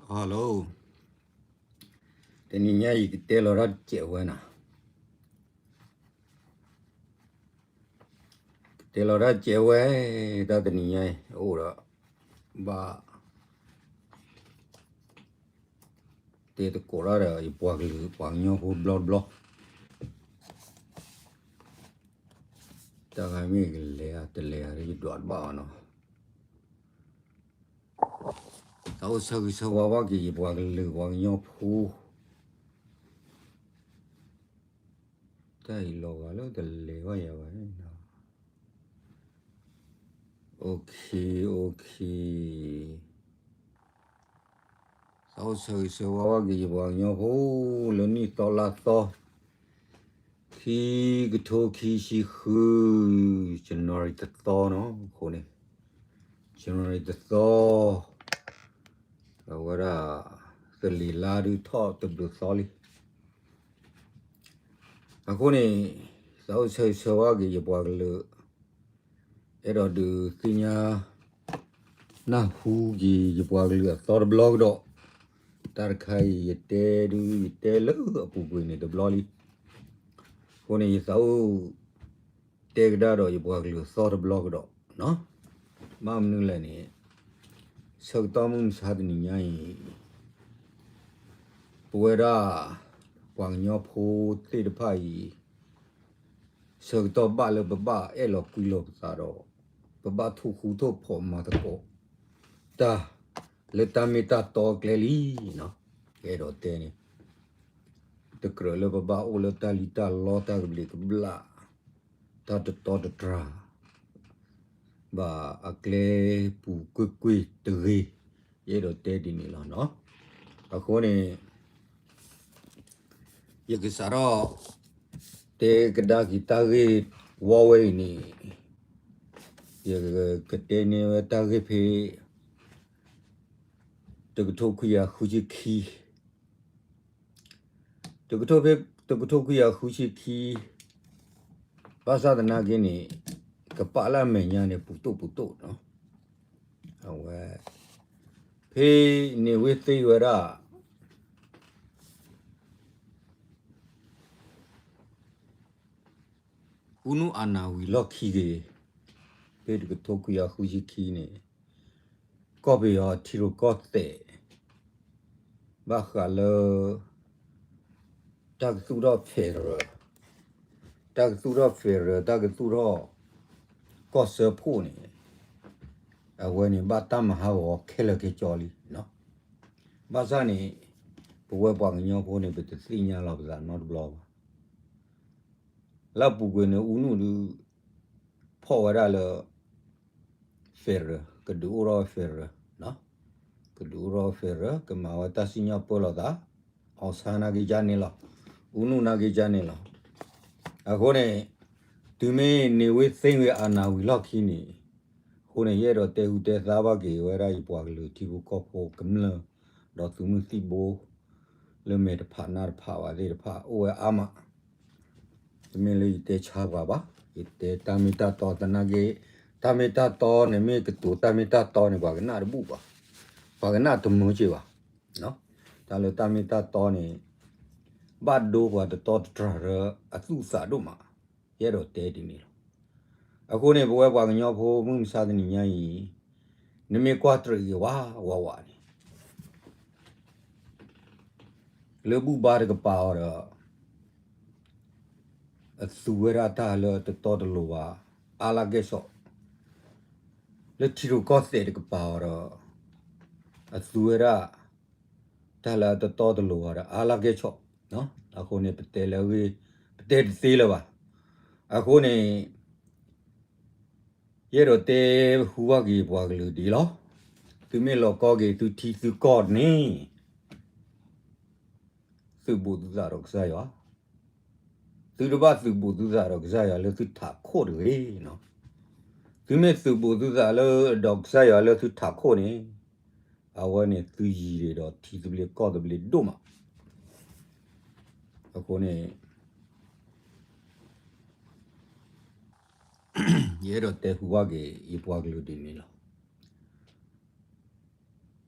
Hello, တနံၤညါအံၤကတဲလီၤတၢ်တစဲးဝဲနီၤ, ကတဲလီၤတၢ်တစဲးဝဲ, တၢ်တနံၤညါအံၤ အိၣ်ဒီး ဘၣ် တဲသကိးတၢ်ဒီးယပှၤကလုာ်ပှၤကညီဖိတဘျီတဘျီ, တၢ်ဂၤမ့ၢ်ကလဲၤဧါတလဲၤဧါ ယဒွးတဘၣ်ဘၣ်နီၤ. သးအိၣ်ဆၢဂ့ၤဆၢဝါဘၣ်က့ၤယပှၤကလုာ်ပှၤကညီဖိ, တၢ်အံၤလီၤဂာ်လၢတလဲၤဘၣ်ယၤဘၣ်နီၤ. Okay, okay. သးအိၣ်ဆၢဂ့ၤဆၢဝါဘၣ်က့ၤယပှၤကညီဖိ လၢနံၣ်သီလါသီ ခံကထိခံဆံဃု, January တသီနီၤ, အဃိန့ၣ် January တသီ, အဝဲဒၣ် သလ့ၤလါဒုးထီၣ်တဘျုးသီလံ. အဃိန့ၣ် သးအိၣ်ဆၢဂ့ၤဆၢဝါက့ၤယပှၤကလုာ်, အဲၣ်ဒိးဒုးသ့ၣ်ညါ နၢ်ဟူက့ၤယပှၤကလုာ်အသီတဘျီကဒီး, တၢ်တခါအံၤယတဲဒုး ယတဲလၢအပူၤကွံာ်န့ၣ်တဘျီလံ. အဃိန့ၣ် ယသးအိၣ် တဲကဒါဒီးယပှၤကလုာ်အသီတဘျီကဒီးနီၤ. ဘၣ်မနုၤလဲၣ်န့ၣ် ဆၢကတီၢ်မုၢ်မဆါတနံၤညါအံၤ ပဝဲဒၣ် ပှၤကညီဖိသ့ၣ်တဖၣ်အံၤ ဆၢကတီၢ်ဘၣ်လၢပဘၣ်အဲၣ်လီၤကွံလီၤပသးဒီး ပဘၣ်ထိၣ်ဃူထိၣ်ဖိးမၤသကိးတၢ် လၢတၢ်မ့ၢ်တၢ်တီအကျဲလံနီၤ. အဲၣ်ဒိးတဲန့ၣ် တကြၢးလၢပဘၣ်အိၣ်လၢတၢ်လံၣ်တၢ်လီတၢ်ကဘျံးကဘျၣ် တၢ်တတီတတြၢ် ဘၣ်အကျဲပူၤကွ့ၢ်ကွ့ၢ်တဂ့ၤ, ယအဲၣ်ဒိးတဲဒ်န့ၣ်လီၤနီၤ. အဃိန့ၣ် ယကစးထီၣ် တဲကဒါက့ၤတၢ်ဂ့ၢ်ဝီဝဲအံၤန့ၣ် ယကတဲန့ၢ်ဝဲတၢ်ဂ့ၢ်ဖဲ တကထိခွံကယၤဃုဆံခံ တကထိဖဲ တကထိခွံကယၤဃုဆံခံ, ဘၣ်ဆၣ်သနာ်က့န့ၣ် ကပာ်လၢအမဲာ်ညါန့ၣ် ပူၤတိၣ်ပူၤတိၣ်နီၤ. အဝဲ ဖဲန့ၣ်ဝ့သ့ဝဲဒၣ် အူနူၢ်အနၢ်ဝံၤလီၢ်ခံက့ၤ ဖဲတကထိခွံကယၤဃုဆံခံန့ၣ် ကီၢ်ပယီၤထံရူၢ်ကီၢ်သဲး ဘၣ်ဃးလၢ တၢ်ကသူၣ်ထီၣ် federal, တၢ်ကသူၣ်ထီၣ် federal တၢ်ကသူၣ်ထီၣ် ကီၢ်စၢဖှိၣ်န့ၣ် အဝဲန့ၣ်ဘၣ်တၢ်မၤဟးဂီၤခဲလၢာ်ခဲဆ့လံနီၤ. ဘၣ်ဆၣ်န့ၣ် ပဝဲပှၤကညီဖိန့ၣ် ပတသ့ၣ်ညါလီၤပသးနီတဘျီဘၣ်. လၢအပူၤကွံာ်န့ၣ် အူနူၢ်ဒုး ဖီၣ်ဝဲဒၣ်လၢ federal, ကဒုးအိၣ်ထီၣ်ဝဲ federal, ကဒုးအိၣ်ထီၣ်ဝဲ federal, ကမၤဝဲတၢ်စံၣ်ညီၣ်ပၢလီၤသး, အီၣ်ဆၣ်နာ်က့ၤကန့ၣ်လီၤ, အူနူၢ်နာ်က့ၤကန့ၣ်လီၤ. အဃိန့ၣ် တုၤမ့ၢ်န့ၣ်ဝ့သ့ဝ့အနၢ်ဝံၤလီၢ်ခံန့ၣ်, အဃိန့ၣ် ယအဲၣ်ဒိးတဲဟူတဲသါဘၣ်က့ၤဝဲဒၣ်ယပှၤကလုာ်ထံဖိကီၢ်ဖိကမျၢၢ် ဒီးသုးမုၢ်သံၣ်ဘိ လၢမဲာ်တဖးနါတဖးဘၣ်သ့ၣ်တဖၣ် အိၣ်ဝဲအါမး တမ့ၢ်လၢယတဲဆါပှၤဘၣ်, ယတဲတၢ်မ့ၢ်တၢ်တီသနာ်က့, တၢ်မ့ၢ်တၢ်တီန့ၣ်မ့ၢ်ကတိၤတၢ်မ့ၢ်တၢ်တီန့ၣ် ပှၤကနၣ်တဘူၣ်ဘၣ်, ပှၤကနၣ်တမုာ်က့ၤဘၣ်. တၢ်လၢတၢ်မ့ၢ်တၢ်တီန့ၣ် ဘၣ်ဒိပှၤတတီတတြၢ်လၢအသူၣ်အသးဒိၣ်မး, ယအဲၣ်ဒိးတဲဒ်န့ၣ်လီၤ. အဃိန့ၣ် ပဝဲပှၤကညီဖိမုၢ်မဆါတနံၤညါအံၤ နမ့ၢ်ကွၢ်တြၢၤဂ့ၤဝးဝးဝးန့ၣ် လၢဘူၣ်ဘါတကပၤအီၤဒီး အသူဝဲဒၣ်တၢ်လၢတတီတလိၤဘၣ် အါလၢကဲၣ်ဆိး, လၢထံရူၢ်ကီၢ်သဲးတကပၤအီၤဒီး အသူဝဲဒၣ် တၢ်လၢအတတီတလိၤဘၣ်ဒီး အါလၢကဲၣ်ဆိး, အဃိန့ၣ် ပတဲလၢအဂ့ၢ် ပတဲတသ့လၢၤဘၣ်. အဃိန့ၣ် ယအဲၣ်ဒိးတဲဟူဘၣ်က့ၤပှၤကလုာ်ဒ်လီၤ. သုမ့ၢ်လီၤကီက့ၤသုထံသုကီၢ်န့ၣ် သုးဘူးသုသးဒီးကစၢ်ယွၤ, သုတဘၣ်သုးဘူးသုသးဒီးကစၢ်ယွၤလၢသုထးခိၣ်တဂ့ၤ. သုမ့ၢ်သုးဘူးသုသးလၢဒီးကစၢ်ယွၤလၢသုထးခိၣ်န့ၣ် အဝဲန့ၣ်သုယံၤဒံးဒီးထံသဘျ့ကီၢ်သဘျ့ဒိၣ်မး. အဃိန့ၣ် ယအဲၣ်ဒိးတဲဟူဘၣ်က့ၤ ယပှၤကလုာ်ဒ်န့ၣ်လီၤ.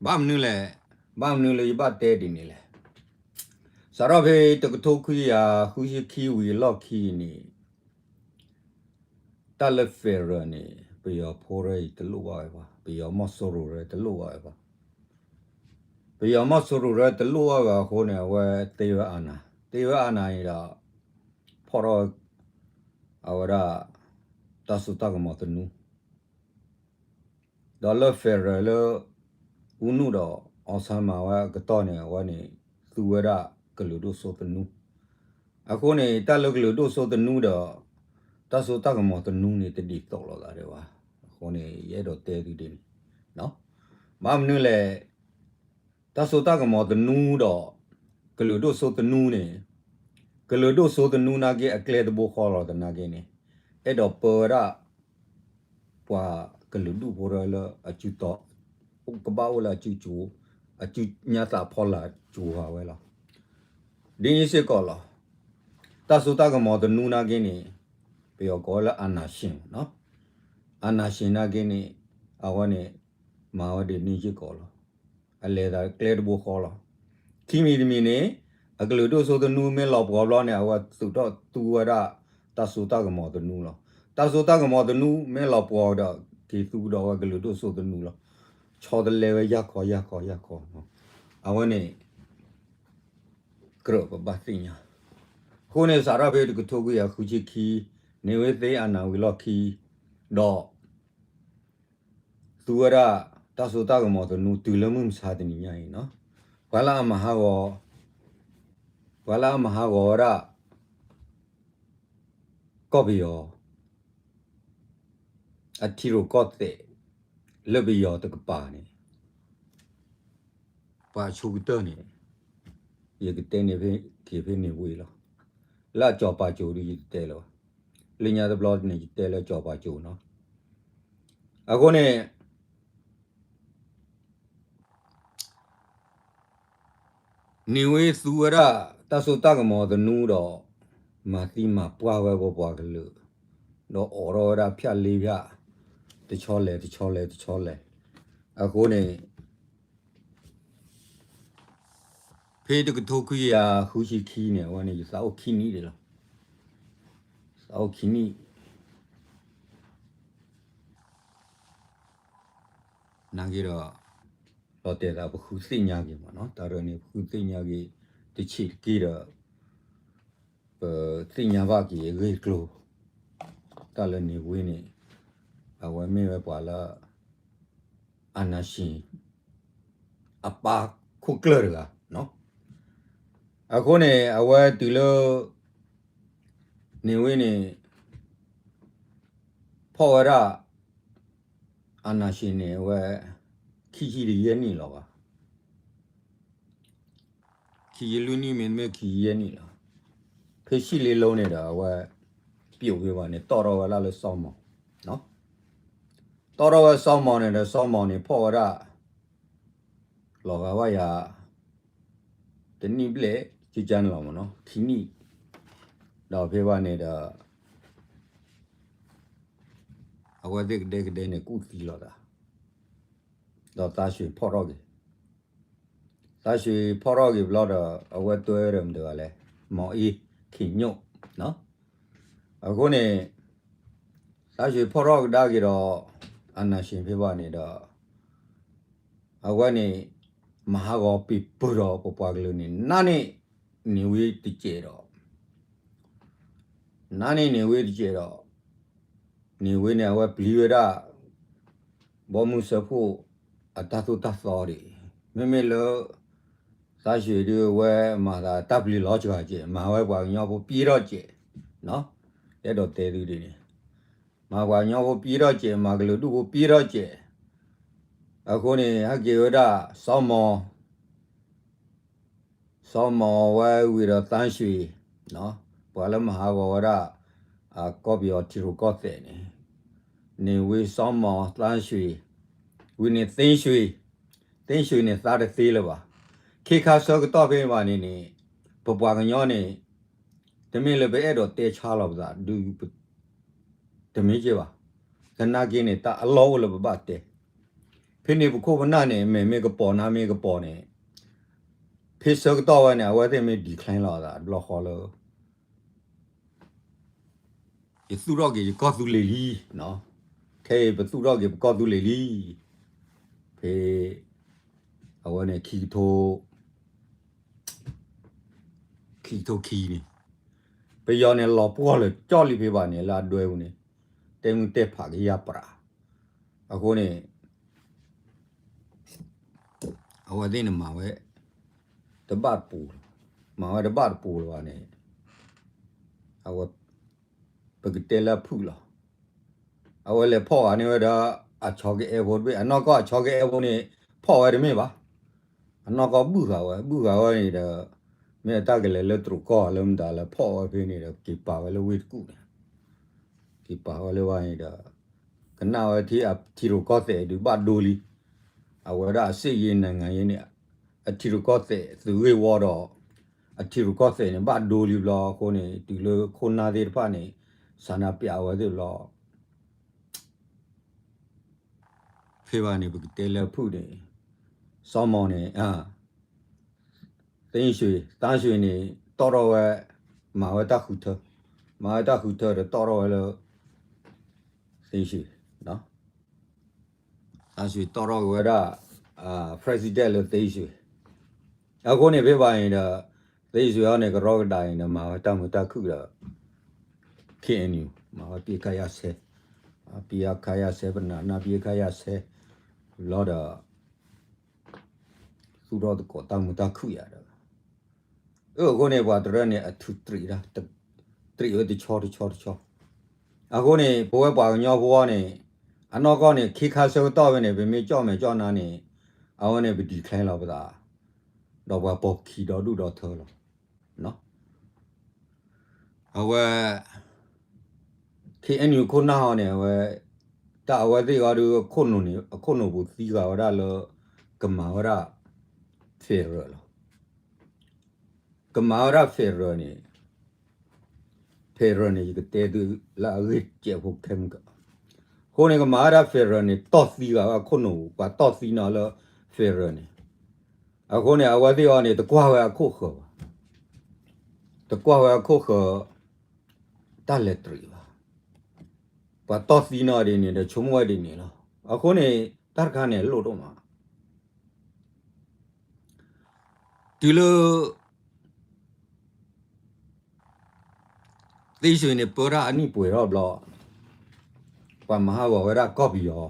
ဘၣ်မနုၤလဲၣ်, ဘၣ်မနုၤလၢယဘၣ်တဲဒ်န့ၣ်လဲၣ်. စးထီၣ်ဖဲတကထိခွံကယၤဃုဆံခံဝံၤအလီၢ်ခံန့ၣ် တၢ်လၢ federal န့ၣ် ပယီၤဖိရဲအံၤတလိၣ်ဘၣ်ဝဲဘၣ်, ပယီၤမီၢ်စိရိၤရဲတလိၣ်ဘၣ်ဝဲဘၣ်. ပယီၤမီၢ်စိရိၤရဲတလိၣ်ဘၣ်ဝဲအဃိန့ၣ် အဝဲသ့ဝဲအနၢ်, သ့ဝဲအနၢ်န့ၣ်ဒီး ဖီၣ်ထီၣ် အဝဲဒၣ် တၢ်စိတၢ်ကမီၤသနူ ဒီးလၢ federal လၢ အူနုၣ်ဒီးအီဆါမၤဝဲအကတီၢ်န့ၣ် အဝဲန့ၣ် သူဝဲဒၣ်ကလုာ်ဒိၣ်စိသနူ. အဃိန့ၣ် တၢ်လၢကလုာ်ဒိၣ်စိသနူဒီး တၢ်စိတၢ်ကမီၤသနူန့ၣ် တဒ်သိးလိာ်သးဒံးဘၣ်. အဃိန့ၣ် ယအဲၣ်ဒိးတဲသုဒ်န့ၣ်, ဘၣ်မနုၤလဲၣ် တၢ်စိတၢ်ကမီၤသနူဒီး ကလုာ်ဒိၣ်စိသနူန့ၣ်, ကလုာ်ဒိၣ်စိသနူနာ်က့ အကျဲတဘိဃီလီၤသနာ်က့န့ၣ်, အဲၣ်ဒိးပၢဝဲဒၣ် ပှၤကလုာ်ဒူၣ်ဖိတဂၤလၢအစုတီၤ, ကဘၣ်အိၣ်လၢအစုကၠိ, အစုညါသးဖီလာ်ကၠိဝဲလီၤ. ဒ်န့ၣ်စ့ၢ်ကီးလီၤ. တၢ်စိတၢ်ကမီၤသနူနာ်က့န့ၣ် ပယီၤကိးဝဲလၢ အာဏာရှင်နီၤ, အာဏာရှင်နာ်က့န့ၣ် အဝဲန့ၣ် မၤဝဲဒ်န့ၣ်စ့ၢ်ကီးလီၤ. အလဲၤသးကျဲတဘိဃီလီၤ. ခံမံၤတမံၤန့ၣ် အကလုာ်ဒိၣ်စိသနူမ့ၢ်လီၤပှီၤဘျီန့ၣ် အဝဲသုးထီၣ်သူဝဲဒၣ် တၢ်စိတၢ်ကမီၤသနူလီၤ. တၢ်စိတၢ်ကမီၤသနူမ့ၢ်လီၤပှီၤဒီး က့ၤသူကဒီးဝဲကလုာ်ဒိၣ်စိသနူလီၤ. ဆီတလဲဝဲယၢ်ခီယၢ်ခီယၢ်ခီ, အဝဲန့ၣ် ကြၢးပဘၣ်သ့ၣ်ညါ. အဃိန့ၣ် စးထီၣ်ဖဲတကထိခွံကယၤဃုဆံခံ နေဝင်းသ့အာဏာဝံၤလီၢ်ခံ ဒီး သူဝဲဒၣ် တၢ်စိတၢ်ကမီၤသနူတုၤလၢမုၢ်မဆါတနံၤညါအံၤနီၤ, ပှၤလၢအမၤဟးဂီၤ, ပှၤလၢအမၤဟးဂီၤဝဲဒၣ် ကီၢ်ပယီၤ အထံရူၢ်ကီၢ်သဲး လၢပယီၤတကပၤန့ၣ် ပှၤအဆိကတၢၢ်န့ၣ် ယကတဲန့ၢ်က့ၤဖဲန့ၣ်ဝံၤလီၤ. လၢအစီၤပၤစိၤဒီးယတတဲလၢၤဘၣ်. လၢညါတဘျီန့ၣ် ယတဲလၢစီၤပၤစိၤနီၤ. အဃိန့ၣ် နေဝင်းသူဝဲဒၣ် တၢ်စိတၢ်ကမီၤသနူဒီး မၤသံမၤပှၢ်ဝဲပပှၤကလုာ်, ဒီးအိးထီၣ်ဝဲဒၣ်ဖၠၣ်လ့ဖၠၣ် တဆီလဲၣ်တဆီလဲၣ်တဆီလဲၣ်. အဃိန့ၣ် ဖဲတကထိခွံကယၤဃုဆံခံန့ၣ် အဝဲန့ၣ် ယသးအိၣ်ခံနံၣ်ဒံးလီၤ. သးအိၣ်ခံနံၣ် နာ်က့ဒီး လီၤတဲာ်သးပဃုသ့ၣ်ညါက့ၤမးနီၤ, တၢ်ရဲၣ်န့ၣ် ပဃုသ့ၣ်ညါက့ၤ တဆံးတက့ၢ်ဒီး ပသ့ၣ်ညါဘၣ်က့ၤအဂ့ၢ်အကျိၤ, တၢ်လၢနေဝင်းန့ၣ် အဝဲမ့ၢ်ဝဲပှၤလၢ အာဏာရှင် အပၢ်ခိၣ်ကျၢၢ်တဂၤနီၤ. အဃိန့ၣ် အဝဲတုၤလၢ နေဝင်းန့ၣ် ဖီၣ်ဝဲဒၣ် အာဏာရှင်န့ၣ် အဝဲ ခံဆံယဲၢ်နံၣ်လီၤဘၣ်. ခံဆံလွံၢ်နံၣ်မ့တမ့ၢ်ခံဆံယဲၢ်နံၣ်လီၤ. ဖဲဆံးလ့လိန့ၣ်ဒီး အဝဲ ပျိးဝဲဘၣ်န့ၣ် တီၣ်ထီၣ်ဝဲဒၣ်လၢစီၤမီၤ, တီၣ်ထီၣ်ဝဲစီၤမီၤန့ၣ်ဒီး စီၤမီၤန့ၣ် ဖီၣ်ဝဲဒၣ် လီၤဂာ်ဘၣ်ယၤ တနံၣ်ဘျဲၣ် ကကန့ၣ်လီၤမးနီၤ, ခံနံၣ်, ဒီးဖဲဘၣ်န့ၣ်ဒီး အဝဲသ့ၣ်ကဒဲကဒဲန့ၣ် ကူၣ်သံလိာ်သး, ဒီးသးစူၤဖီၣ်ထီၣ်က့ၤ, သးစူၤဖီၣ်ထီၣ်က့ၤဘျီဒီး အဝဲတွဲဒီးမတၤတဂၤလဲၣ်, မောင်အေးခင်ညွန့်, အဃိန့ၣ် သးစူၤဖီၣ်ထီၣ်ကဒါက့ၤဒီး အာဏာရှင်ဖဲဘၣ်န့ၣ်ဒီး အဝဲန့ၣ် မၤဟးဂီၤပံၤပုၢ်ဒီးပပှၤကလုာ်န့ၣ် နာ်န့ၢ်နေဝင်းတစဲးဒီး နာ်န့ၢ်နေဝင်းတစဲးဒီး နေဝင်းန့ၣ် အဝဲပျံၤဝဲဒၣ် ဘီမုၢ်စၢဖှိၣ်အတၢ်သိၣ်တၢ်သီဒံး, မ့မ့ၢ်လၢ သးစူၤဒုးအဝဲမၤသးတၢ်ပျံၤလီၤစှၤကဲး, မၤဝဲပှၤကညီဖိပျံၤထီၣ်စဲး, အဲၣ်ဒိးတဲသုဒ်န့ၣ်, မၤပှၤကညီဖိပျံၤထီၣ်စဲး, မၤကလုာ်ဒူၣ်ဖိပျံၤထီၣ်စဲး, အဃိန့ၣ် ဟဲက့ၤဝဲဒၣ် စီၤမီၤ စီၤမီၤဝဲဝံၤဒီးသန်းရွှေ, ပှၤလၢမၤဟးဂီၤဝဲဒၣ် အကီၢ်ပယီၤထံရူၢ်ကီၢ်သဲးန့ၣ်, နေဝင်း စီၤမီၤ သန်းရွှေ, ဝံၤန့ၣ် သိန်းရွှေ, သိန်းရွှေန့ၣ် သါတသ့လၢၤဘၣ်. ခ့ခါဆၢကတီၢ်ဖဲဘၣ်န့ၣ်န့ၣ် ပပှၤကညီန့ၣ် တမ့ၢ်လၢပအဲၣ်ဒိးတဲဆါလီၤပသး ဒုး တမ့ၢ်ကဲဘၣ်. သနာ်က့န့ၣ် တၢ်အလီၢ်အိၣ်လၢပဘၣ်တဲ. ဖဲန့ၣ်ပခိၣ်ပနၢ်န့ၣ် မဲာ်မ့ၢ်ကပီၤနါမ့ၢ်ကပီၤန့ၣ် ဖဲဆၢကတီၢ်ဝဲန့ၣ် အဝဲသ့ၣ်မ့ၢ် decline လီၤအသးတဘျီဃီလၢ ယသူၣ်ထီၣ်က့ၤယကီၢ်သူလ့ၤလံ, ခဲအံၤပသူၣ်ထီၣ်က့ၤပကီၢ်သူလ့ၤလံ, ဖဲ အဝဲန့ၣ် ခံကထိ ခံကထိခံန့ၣ် ပယီၤန့ၣ် လီၤပှီၢ်လၢာ်ကၠီလံဖဲဘၣ်န့ၣ် လၢအဒွဲပူၤန့ၣ် တဲမုၢ်တဲဖးကယၢ်ပြး, အဃိန့ၣ် အဝဲသ့ၣ်န့ၣ်မၤဝဲ တဘၣ်တပူၤလီၤ, မၤဝဲတဘၣ်တပူၤလၢၤဘၣ်န့ၣ် အဝဲ ပကတဲလၢအဖုၣ်လီၤ. အဝဲလဲၤဖီၣ်ဂာ်န့ၢ်ဝဲဒီး အဆီကအဲၣ်ဖိတဘ့ၣ်, အနီၢ်ကီၢ်အဆီကအဲၣ်ဖိန့ၣ် ဖီၣ်ဝဲတမ့ၢ်ဘၣ်, အနီၢ်ကီၢ်ဘုၣ်ဃာ်ဝဲ, ဘုၣ်ဃာ်ဝဲန့ၣ်ဒီး မ့ၢ်တၢ်ကလဲၤလၢတရူးကီၢ်လၢမတၤလၢဖီၣ်ဝဲဖဲန့ၣ်ဒီး က့ၤပာ်ဝဲလၢဝ့ၢ်တကူၣ်န့ၣ် က့ၤပာ်ဝဲလၢဝဲန့ၣ်ဒီး ကနၣ်ဝဲထံအထံရူၢ်ကီၢ်သဲးဒုးဘၣ်ဒိလံ, အဝဲဒၣ်အစစ်ရေးနိုင်ငံရေးန့ၣ် အထံရူၢ်ကီၢ်သဲးသုးဂ့ၢ်ဝီဒီး အထံရူၢ်ကီၢ်သဲးန့ၣ် ဘၣ်ဒိလံဘျီအဃိန့ၣ် တုၤလၢခိၣ်နၢ်သ့ၣ်တဖၣ်န့ၣ် ဆန္ဒပြဝဲသ့ၣ်ဘျီ ဖဲဘၣ်န့ၣ် ပကတဲလၢအဖုၣ်န့ၣ် စီၤမီၤန့ၣ် သ့ၣ်ရွှ့ၣ် သန်းရွှ့ၣ်န့ၣ် တီၣ်ထီၣ်ဝဲ မၤဝဲတၢ်ဃုထၢ, မၤဝဲတၢ်ဃုထၢဒီးတီၣ်ထီၣ်ဝဲလၢ သ့ၣ်ရွှ့ၣ် သန်းရွှ့ၣ်တီၣ်ထီၣ်က့ၤဝဲဒၣ် president လၢသ့ၣ်ရွှ့ၣ်, အဃိန့ၣ်ဖဲဘၣ်န့ၣ်ဒီး သ့ၣ်ရွှ့ၣ်အံၤန့ၣ် ကရီကဒးအံၤန့ၣ် မၤဝဲတၢ်မုာ်တၢ်ခုၣ်ဒီး KNU မၤဝဲပစ်ခတ်ရပ်စဲ, ပစ်ခတ်ရပ်စဲ ပနၤနၢ် ပစ်ခတ်ရပ်စဲ လီၤဒီး သူၣ်ထီၣ်သကိးတၢ်မုာ်တၢ်ခုၣ်ယၤဒီး အဃိန့ၣ် ပှၤတရၢန့ၣ် အထုးတရံးဒၣ် တရံးဝဲတဆီတဆီတဆီ, အဃိန့ၣ် ပဝဲပှၤကညီဖိန့ၣ် အနီၢ်ကီၢ်န့ၣ် ခ့ခါဆၢကတီၢ်ဝဲန့ၣ် ပမ့ၢ်ကၠီၣ်မဲာ်ကၠီၣ်နါန့ၣ် အဝဲန့ၣ် ပ decline လီၤပသး ဒီးပှၤပိာ်ခံဒီဒူၣ်ဒီထၢလီၤ. အဝဲ KNU ခိၣ်နၢ်ဟီန့ၣ် အဝဲ တၢ်အဝဲသ့ၣ်အီၤဒုး အခိၣ်နူာ်ပူၤသံဃာ်ဝဲဒၣ်လၢ ကမၤဝဲဒၣ် federal လီၤ. ကမၤဝဲဒၣ် federal န့ၣ် federal န့ၣ် ယကတဲသုလၢအဂ့ၢ်ကဲးဖိခဲမုၢ်ကၢ, အဃိန့ၣ် ကမၤဝဲဒၣ် federal န့ၣ် တီၢ်သံဃာ်ဝဲအခိၣ်နူာ်ပူၤ ပှၤတီၢ်သံနီၤလၢ federal န့ၣ်, အဃိန့ၣ် အဝဲသ့ၣ်အီၤန့ၣ် တကွၢ်ဝဲအခိၣ်ဃၢၤဘၣ်, တကွၢ်ဝဲအခိၣ်ဃၢၤ တၢ်လဲၤတရံးဘၣ်, ပှၤတီၢ်သံနီၤဒ်န့ၣ်ဒီး ဆိကမိၣ်ဝဲဒ်န့ၣ်လီၤ. အဃိန့ၣ် တၢ်တခါန့ၣ် အလိၣ်ဒိၣ်မး တုၤလၢ သ့ၣ်ရွှ့ၣ်န့ၣ် ပၢတၢ်အနံၣ်ပှဲၤထီၣ်ဘျီ, ပှၤမၤဟးဂီၤဝဲဒၣ်ကီၢ်ပယီၤ,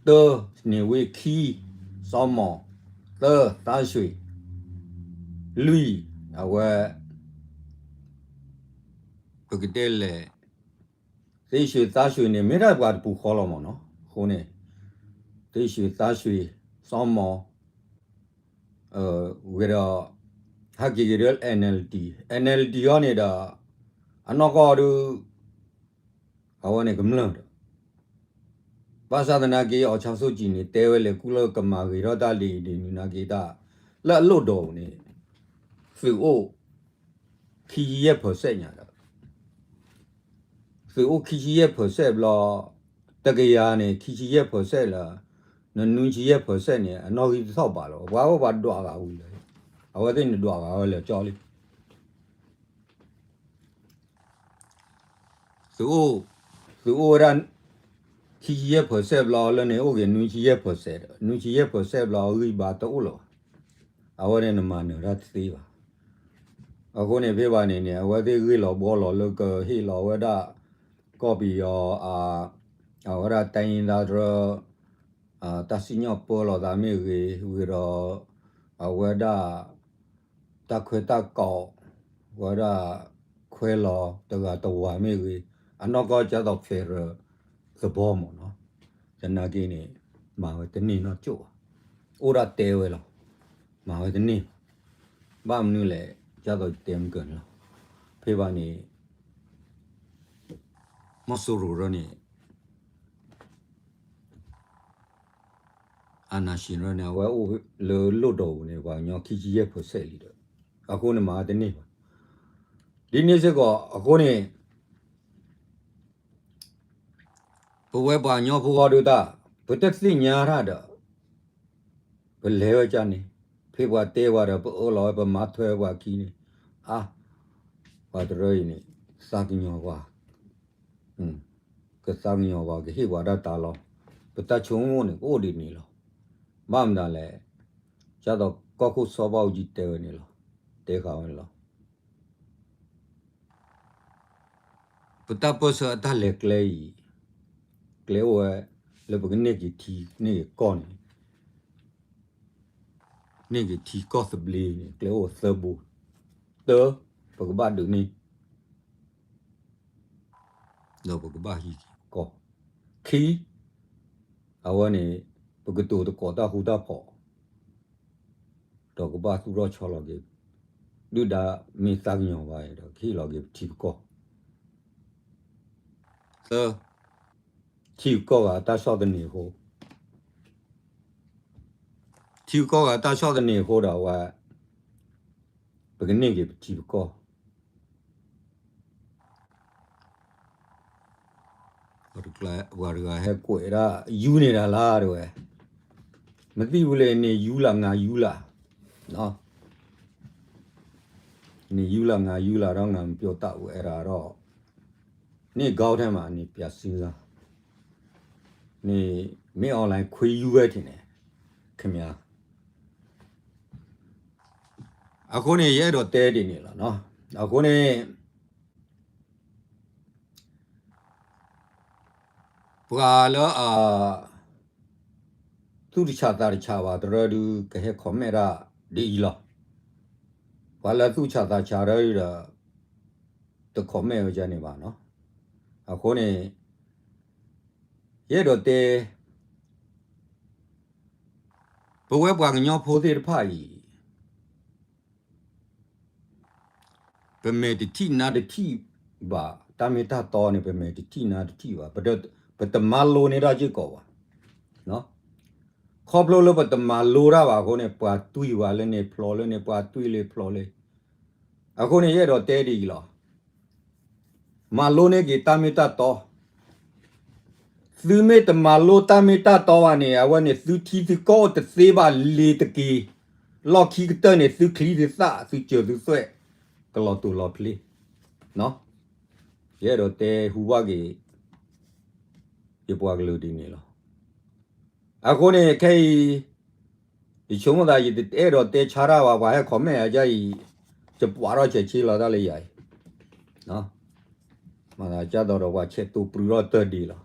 တၢ န့ၢ်ဝ့ၢ်, ခံ စီၤမီၤ, သၢ သန်းရွှ့ၣ်, လွံၢ် အဝဲ ပကတဲလဲၣ်, သ့ၣ်ရွှ့ၣ်သန်းရွှ့ၣ်န့ၣ် မ့ၢ်ဒၣ်ပှၤတပူၤဃီလီၤမ့ၢ်နီၤ. အဃိန့ၣ် သ့ၣ်ရွှ့ၣ်သန်းရွှ့ၣ်, စီၤမီၤ ဝဲဒီး ဟဲက့ၤက့ၤဒီး NLD, NLD အီၤန့ၣ်ဒီး အနီၢ်ကီၢ်ဒုး အဝဲန့ၣ်ကမျၢၢ်ဒီး ဘၣ်ဆၣ်သနာ်က့ အောင်ဆန်းစုကြည်န့ၣ် တဲဝဲလဲၣ်ကူလၢကမၤဂ့ၤထီၣ်တၢ်လံၤဒ်န့ၣ်နာ်က့တၢ် လၢအလိၣ်ဒိးပူၤန့ၣ် သုးအိၣ် ခံဆံယဲၢ် percent ညါဒီး သုးအိၣ်ခံဆံယဲၢ် percent ဘျီ တကယၤန့ၣ် ခံဆံယဲၢ် percent လၢ နနွံဆံယဲၢ် percent န့ၣ် အနီၣ်ဂံၢ်တထီၣ်ဘးလီၤ. ပှၤဝဲပှၤဒွးဂၤဝံၤလၢ အဝဲသ့ၣ်န့ၣ်ဒွးဂၤဝဲလၢာ်ကၠီလံ သုးအိၣ် သုးအိၣ်ဝဲဒၣ် ခံဆံယဲၢ် percent ဘျီ လၢန့ၣ်အိၣ်က့ၤ နွံဆံယဲၢ် percent, နွံဆံယဲၢ် percent ဘျီ အဂံၢ်ဘါတအိၣ်လၢၤဘၣ်. အဝဲန့ၣ်နမၤနၢၤတၢ်တသ့ဘၣ်. အဃိန့ၣ်ဖဲဘၣ်န့ၣ်န့ၣ် အဝဲသ့ၣ်ဂ့ၢ်လီၤဘှီလီၤလၢကဟ့ၣ်လီၤဝဲဒၣ် ကီၢ်ပယီၤ အဝဲဒၣ် တိုင်းရင်းသားတရၢ တၢ်စံၣ်ညီၣ်ပၢလီၤသးမ့ၢ်ဂ့ၤ, ဝံၤဒီး အဝဲဒၣ် တၢ်ခွဲးတၢ်ကိး ဝဲဒၣ်ခွဲးလီၤတဂၤတဝၤမ့ၢ်ဂ့ၤ, အနီၢ်ကီၢ်ကသိး federal သဘီမ့ၢ်နီၤ, သနာ်က့န့ၣ် မၤဝဲတန့ၢ်နီၢ်ကၠိၣ်ဘၣ်. အိၣ်ဒၣ်တဲဝဲလီၤ, မၤဝဲတန့ၢ်, ဘၣ်မနုၤလဲၣ် ကသိးယတဲမုၢ်ကၢန့ၣ်လီၤ. ဖဲဘၣ်န့ၣ် မီၢ်စိရိၤရၢန့ၣ် အာဏာရှင်ရၢန့ၣ် အဝဲအိၣ်လၢလိၣ်ဒိးပူၤန့ၣ် ပှၤကညီခံဆံယဲၢ် percent လံဒီး အဃိန့ၣ်မၤဝဲတန့ၢ်ဘၣ်. ဒ်န့ၣ်စ့ၢ်ကီး အဃိန့ၣ် ပဝဲပှၤကညီဖိဂီၢ်ဒုးတၢ် ပတသ့ၣ်ညါတၢ်ဒီး ပလဲၤဝဲကၢ်န့ၣ် ဖဲပှၤတဲဝဲဒီး ပအၢၣ်လီၤဝဲ ပမၤထွဲပှၤခံန့ၣ်, အါ, ပှၤတရၢအံၤန့ၣ် သးကညီၤပှၤ, ကသးကညီၤပှၤ ကဟ့ၣ်ပှၤတၢ်တၢ်လီၤ, ပတၢ်ဆိကမိၣ်န့ၣ် ကအိၣ်ဒ်န့ၣ်လီၤ. ဘၣ်မနုၤလဲၣ်, ဒ်သိးကီၢ်ခိၣ်စီၤဘၣ်အူကၠံတဲဝဲန့ၣ်လီၤ, တဲဃာ်ဝဲန့ၣ်လီၤ. ပတၢ်ပၢၢ်ဆၢအတၢ်လဲၤကျဲအံၤ, ကျဲအိၣ်ဝဲလၢပကန့ၢ်က့ၤထံန့ၢ်က့ၤကီၢ်န့ၣ်, န့ၢ်က့ၤထံကီၢ်သဘျ့န့ၣ် ကျဲအိၣ်သၢဘိ, တၢ, ပကဘၣ်ဒုးန့ၢ် ဒီးပကဘၣ်ဟံးက့ၤကီၢ်, ခံ, အဝဲန့ၣ် ပကတိၤသကိးတၢ်ဃူတၢ်ဖိး ဒီးကဘၣ်သူၣ်ထီၣ်ဆီလီၤက့ၤ, ဒုၣ်ဒါမ့ၢ်သးကညီၤဘၣ်အံၤဒီး ကဟ့ၣ်လီၤက့ၤပထံပကီၢ်, သၢ, ထံကီၢ်ဂၤတၢ်ဆီၣ်သနံးအဃိ, ထံကီၢ်ဂၤတၢ်ဆီၣ်သနံးအဃိဒီးဝဲ, ပကန့ၢ်က့ၤပထံပကီၢ် ပှၤတဂၤဟဲကွဲးဒၣ် ယူန့ၢ်ဒၣ်လၢတဝဲ, မသိဘူးလၢန့ၣ်ယူလၢငါယူလၢ, န့ၣ်ယူလၢငါယူလၢဒီး ငါမပြောတတ်ဘူး အဲဒါတော့, န့ၣ် ခေါင်းထဲမှာ န့ၣ် ပြန်စဉ်းစား, န့ၣ် မင်းအောင်လှိုင် ခွေယူဝဲထင်တယ် ခင်ဗျာ. အဃိန့ၣ် ယအဲၣ်ဒိးတဲဒ်န့ၣ်လီၤ. အဃိန့ၣ် ပှၤလၢအသူၣ်တဆးသးတဆးဘၣ်တရၢဒုး ကဟဲ comment တၢ်ဒ်အံၤလီၤ. ပှၤလၢသူၣ်ဆးသးဆးတရၢဒုးဒီး တ comment ဝဲဒ်န့ၣ်ဘၣ်နီၤ. အဃိန့ၣ် ယအဲၣ်ဒိးတဲ ပဝဲပှၤကညီဖိသ့ၣ်တဖၣ်အံၤ ပမဲာ်တထံၣ်နါတထံၣ်ဘၣ်, တၢ်မ့ၢ်တၢ်တီန့ၣ် ပမဲာ်တထံၣ်နါတထံၣ်ဘၣ်, ပတမၤလိန့ၢ်တၢ်စ့ၢ်ကီးဘၣ်. ခီဖျိလၢပတမၤလိတၢ်ဘၣ်အဃိန့ၣ် ပှၤတွံၢ်ဝဲလၢန့ၣ်ဖျိလၢန့ၣ် ပှၤတွံၢ်လၢဖျိလၢ. အဃိန့ၣ် ယအဲၣ်ဒိးတဲဒ်အံၤလီၤ. မၤလိန့ၢ်က့ၤတၢ်မ့ၢ်တၢ်တီ. သုမ့ၢ်တမၤလိတၢ်မ့ၢ်တၢ်တီဘၣ်န့ၣ် အဝဲန့ၣ်သုထံသုကီၢ်အိၣ်တသ့ဘၣ်လ့ၤတက့ၤ, လီၢ်ခံကတၢၢ်န့ၣ် သုချံသုသၣ် သုစၢၤသုသွဲၣ် ကလီၤတိာ်လီၤဖျ့. ယအဲၣ်ဒိးတဲဟူဘၣ်က့ၤ ယပှၤကလုာ်ဒ်န့ၣ်လီၤ. အဃိန့ၣ် ခဲအံၤ ယဆိကမိၣ်သး ယတအဲၣ်ဒိးတဲဆါတၢ်ဘၣ်, ပှၤဟဲ comment အံၤ ယပှၤထီၣ်ဆဲးဆ့လီၤတၢ်လၢယၤအံၤ, မၤသးကၢ်သိးဒီးပှၤဆဲးတိာ်ပြူထီၣ်တၢ်ဒ့လီၤ.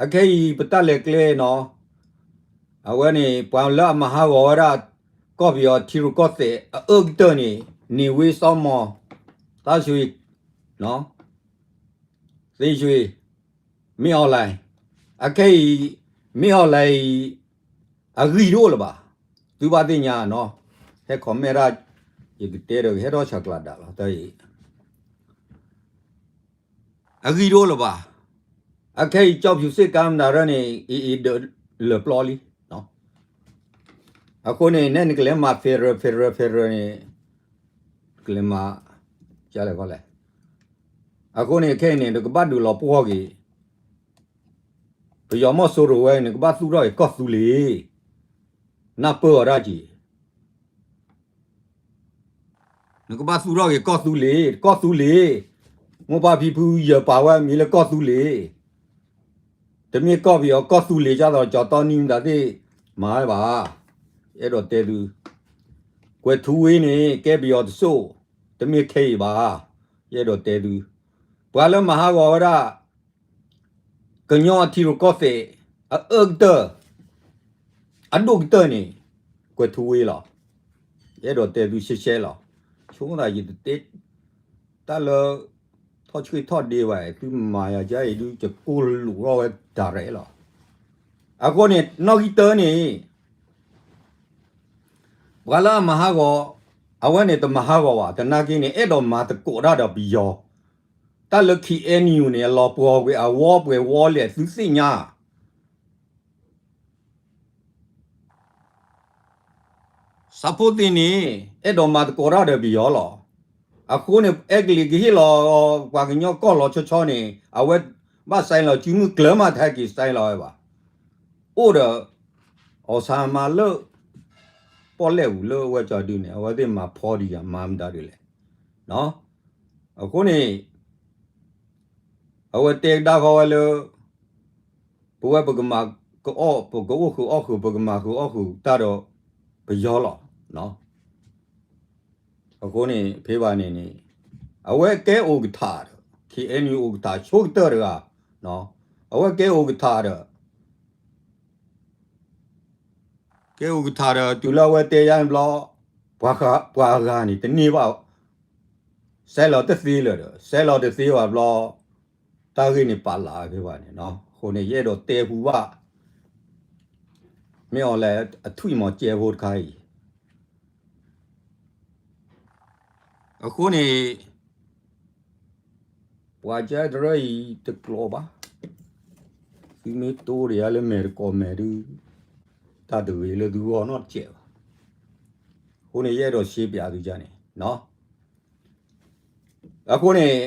အခဲအံၤ ပတၢ်လဲၤကျဲနီၤ, အဝဲန့ၣ် ပှၤလၢအမၤဟးဂီၤဝဲဒၣ် ကီၢ်ပယီၤထံရူၢ်ကီၢ်သဲးအအၢကတၢၢ်န့ၣ် နေဝင်း စောမွန်, သန်းရွှေ, သန်းရွှေ, မင်းအောင်လှိုင်, အခဲအံၤ မင်းအောင်လှိုင် အံၤ အဂံၢ်တအိၣ်လၢၤဘၣ်. သုဘၣ်သ့ၣ်ညါနီၤ, ဟဲ comment ဒၣ် ယကတဲဒီးကဟဲထီၣ်ဆးကျးဒၣ်လီၤ တၢ်အံၤ အဂံၢ်တအိၣ်လၢၤဘၣ်. အခဲအံၤ ကၠီၣ်ဖၠူၤစ့ၣ်ကါမတၤရၢန့ၣ် အံၤအံၤဒၢးလၢာ်ပျီလံ. အဃိန့ၣ် နဲနကလဲၤမၤ federal federal federal န့ၣ် ကလဲၤမၤ ကလဲၣ်လဲၣ်. အဃိန့ၣ် ခဲအံၤန့ၣ် နကဘၣ်ဒုးလီၤပှီၢ်က့ၤ ပယီၤမီၢ်စိရိၤဝဲ နကဘၣ်သူၣ်ထီၣ်က့ၤကီၢ်သူလ့ၤ, နၢ်ပၢၢ်အီၤဒၣ်က့ၤ နကဘၣ်သူၣ်ထီၣ်က့ၤကီၢ်သူလ့ၤ, ကီၢ်သူလ့ၤ, မိၢ်ပၢ်ဖံဖုယပာ်ဝဲအမံၤလၢကီၢ်သူလ့ၤ, တမ့ၢ်ကီၢ်ပယီၤ ကီၢ်သူလ့ၤ ကၢ်သိးကၠီတီနံမတၤသ့ၣ် မၤဝဲဘၣ်. ယအဲၣ်ဒိးတဲသု, ကွဲၤထူဝ့န့ၣ် ကဲပယီၤတစိၢ်, တမ့ၢ်ခဲအံၤဘၣ်. ယအဲၣ်ဒိးတဲသု, ပှၤလၢမၤဟးဂီၤဝဲဒၣ် ကညီထံရူၢ်ကီၢ်သဲး အအၢကတၢၢ် အဒိၣ်ကတၢၢ်န့ၣ် ကွဲၤထူဝ့လီၤ. ယအဲၣ်ဒိးတဲသုရှဲရှဲလီၤ. ဆိကမိၣ်သးယတတဲ တၢ်လၢ ထီၣ်ဆှ့ၣ်ထီၣ်ဒ့ဝဲ သုမၤယၤဒ်အံၤဒုး ယကိၢ်လိာ်ထီၣ်ဝဲဒၣ်ရဲၣ်လီၤ. အဃိန့ၣ် နီၣ်ဂံၢ်တၢန့ၣ် ပှၤလၢအမၤဟးဂီၤ အဝဲန့ၣ်တမၤဟးဂီၤဘၣ်. သနာ်က့န့ၣ် အဲၣ်ဒိးမၤသကိးတၢ်ဒီးပယီၤ, တၢ်လၢ KNU န့ၣ် အလီၤပှီၢ်ကွံာ် အဝီပှဲၤဝီလဲၣ် သုသ့ၣ်ညါ ဆၣ်ဖိသ့ၣ်န့ၣ် အဲၣ်ဒိးမၤသကိးတၢ်ဒီးပယီၤလီၤ. အဃိန့ၣ် အဲကလံးကဟ့ၣ်လီၤ ပှၤကညီကီၢ်လီၤဆီဆီန့ၣ် အဝဲဘၣ်စဲလီၤ စုမုၢ်ကျၢၤမး တဟဲက့ၤစဲလီၤဝဲဘၣ်. အိၣ်ဒီး အီၣ်ဆၣ်မၤလၢ ပီၣ်လဲၣ်ပူၤလၢအဝဲကၠီဒုန့ၣ် အဝဲသ့ၣ်မၤဖီဒံးယၤ မၤမတၤဒ်လဲၣ်. အဃိန့ၣ် အဝဲတဲကဒါဃီဝဲလၢ ပဝဲပကမၤကအီၣ် ပကအိၣ်ဃုာ်အီၣ်ဃုာ် ပကမၤဃုာ်အီၣ်ဃုာ်တၢ်ဒီး ပယီၤလီၤ. အဃိန့ၣ် ဖဲဘၣ်န့ၣ်န့ၣ် အဝဲကဲအိၣ်ကထးဒီး ခ့ၣ်အဲၣ်ယူၣ် အိၣ်ကထးဆိကတၢၢ်တဂၤ, အဝဲကဲအိၣ်ကထးဒီး ကဲအိၣ်ကထးဒီး တုၤလၢအဝဲတဲယါန့ၣ်ဘျီ ပှၤဂၤန့ၣ်တန့ၢ်ဘၣ်, စဲးလီၤတသ့လၢၤဒီး စဲးလီၤတသ့ဘၣ်ဘျီ တၢ်ဂ့ၢ်န့ၣ်ပာ်လးဖဲဘၣ်န့ၣ်, အဃိန့ၣ် ယအဲၣ်ဒိးတဲဟူဘၣ် မ့ၢ်အီၤလဲၣ် အထွံၣ်မီၤကဲဖိတခါအံၤ အဃိန့ၣ် ပှၤကတရၢအံၤတကျိၤဘၣ်, သုမ့ၢ်တိၢ်တယါလၢမဲာ်တကိးမဲာ်ဒုး တၢ်တဂ့ၤလၢသုဂီၢ်နီတစဲးဘၣ်. အဃိန့ၣ် ယအဲၣ်ဒိးရှဲပၠးသုန့ၣ်, အဃိန့ၣ်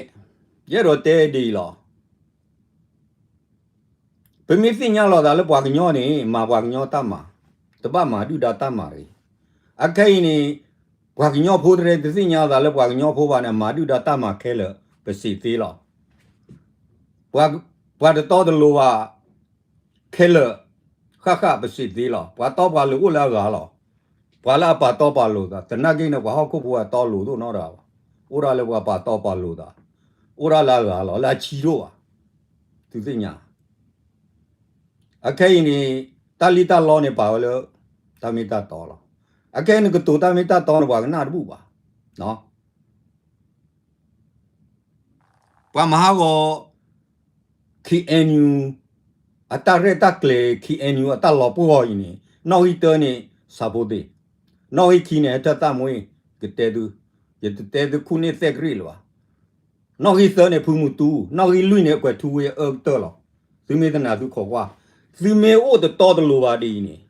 ယအဲၣ်ဒိးတဲဒ်အံၤလီၤ. ပမ့ၢ်သ့ၣ်ညါလီၤသးလၢပှၤကညီန့ၣ် မၤပှၤကညီတၢ်မၤ, တဘၣ်မၤဒုၣ်ဒါတၢ်မၤတဂ့ၤ. အခဲအံၤန့ၣ် ပှၤကညီဖိတရဲတသ့ၣ်ညါသးလၢပှၤကညီဖိဘၣ်န့ၣ် မၤဒုၣ်ဒါတၢ်မၤခဲလၢာ် ပစံးသ့လီၤ. ပှၤတတီတလိၤဘၣ် ခဲလၢာ် ဃၣ်ဃၣ်ပစံးသ့လီၤ. ပှၤတီပှၤလိၤအိၣ်လၢအဂၤလီၤ. ပှၤလၢအပာ်တီပာ်လိၤသး သနာ်က့န့ၣ် ပှၤဟီၣ်ခိၣ်ဖိအတီလိၤဒိၣ်နီတဂၤဘၣ်. အိၣ်ဒၣ်လၢပှၤပာ်တီပာ်လိၤသး, အိၣ်ဒၣ်လၢအဂၤလီၤ လၢအဆံးဒိၣ်ဘၣ်. သုသ့ၣ်ညါ အခဲအံၤန့ၣ် တၢ်လံၣ်တၢ်လီန့ၣ်ပာ်ဝဲလၢ တၢ်မ့ၢ်တၢ်တီလီၤ. အခဲအံၤနကတိၤတၢ်မ့ၢ်တၢ်တီန့ၣ် ပှၤကနၣ်တဘူၣ်ဘၣ်. ပှၤမၤဟးဂီၤ ခ့ၣ်အဲၣ်ယူၣ် အတၢ်ရဲၣ်တၢ်ကျဲၤ ခ့ၣ်အဲၣ်ယူၣ် အတၢ်လီၤပှီၢ်အံၤန့ၣ် နီၣ်ဂံၢ်တၢန့ၣ် ဆၣ်ဖိသ့ၣ်, နီၣ်ဂံၢ်ခံန့ၣ် ဟဲထၢၣ်သၣ်မှ့ ကတဲသု, ယတတဲသုခိၣ်န့ၢ်သဲၣ်ကရံၣ်လၢၤဘၣ်. နီၣ်ဂံၢ်သၢန့ၣ် ဖုမူတူ, နီၣ်ဂံၢ်လွံၢ်န့ၣ် အကွဲးထူဝ့အအၢကတၢၢ်လီၤ. သုမ့ၢ်တနာ်သုခိးကွၢ်, သုမ့ၢ်အိၣ်တတီတလိၤဘၣ်ဒ်အံၤန့ၣ်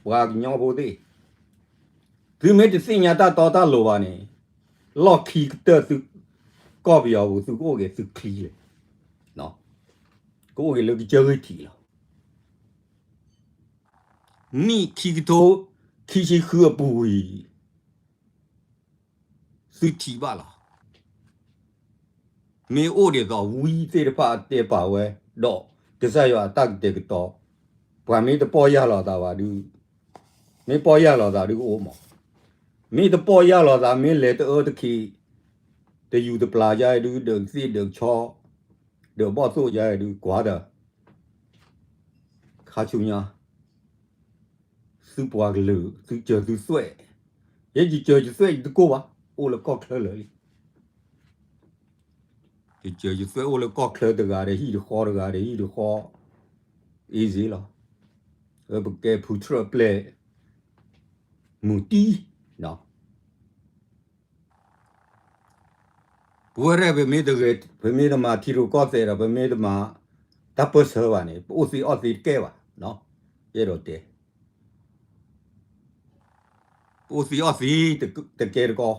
ပှၤကညီဖိသ့ၣ် သုမ့ၢ်တသ့ၣ်ညါတၢ်တီတၢ်လိၤဘၣ်န့ၣ် လီၢ်ခံကတၢၢ်သု ကီၢ်ပယီၤပူၤ သုကအိၣ်က့ၤသုချံလဲၣ်, ကအိၣ်က့ၤလၢကစၢၢ်ဂ့ၢ်ထံးလီၤ. နံၣ်ခံကထိ ခံဆံဃုအပူၤအံၤ သုထံၣ်ဘၣ်လီၤ. မ့ၢ်အိၣ်ဒ်သိးဝံသ့ၣ်တဖၣ်အတဲပာ်ဝဲ ဒီးကစၢ်ယွၤအတၢ်ကတဲာ်ကတီၤ, ပှၤမ့ၢ်တပီၢ်ယၢ်လီၤသးဘၣ်ဒုး, မ့ၢ်ပီၢ်ယၢ်လီၤသးဒုးကအိၣ်မး, မ့ၢ်တပီၢ်ယၢ်လီၤသး မ့ၢ်လဲၤတအၢတခံး တယူၤတပျၢ်ယါဒုး ဒၢးကသ့ၣ်ဒၢးကဆီ ဒၢးဘီၣ်သိၣ်ယါဒုး ကွၢ်ဒီး ခါဆူညါ သုပှၤကလုာ် သုစၢၤသုသွဲၣ်, ယဲယစၢၤယသွဲၣ်ယတကိၢ်ဘၣ်, အိၣ်လၢကီၢ်ချၢလၢာ်လံ. ယစၢၤယသွဲၣ်အိၣ်လၢကီၢ်ချၢတဂၤဒီးဟံၣ်တဃီ တဂၤဒီးဟံၣ်တဃီ, အ့စ့လီၤ. ပကဲဖုထြၢၣ်ပျဲၢ် မုၢ်တံၢ် ပဝဲရဲၣ် ပမ့ၢ်တဂဲၤ ပမ့ၢ်တမၤထံရူၢ်ကီၢ်သဲးဒီး ပမ့ၢ်တမၤတၢ်ပၢၢ်ဆၢဘၣ်န့ၣ် ပအိၣ်သ့အီၣ်သ့တကဲဘၣ်. ယအဲၣ်ဒိးတဲ ပအိၣ်သ့အီၣ်သ့တကဲတကီ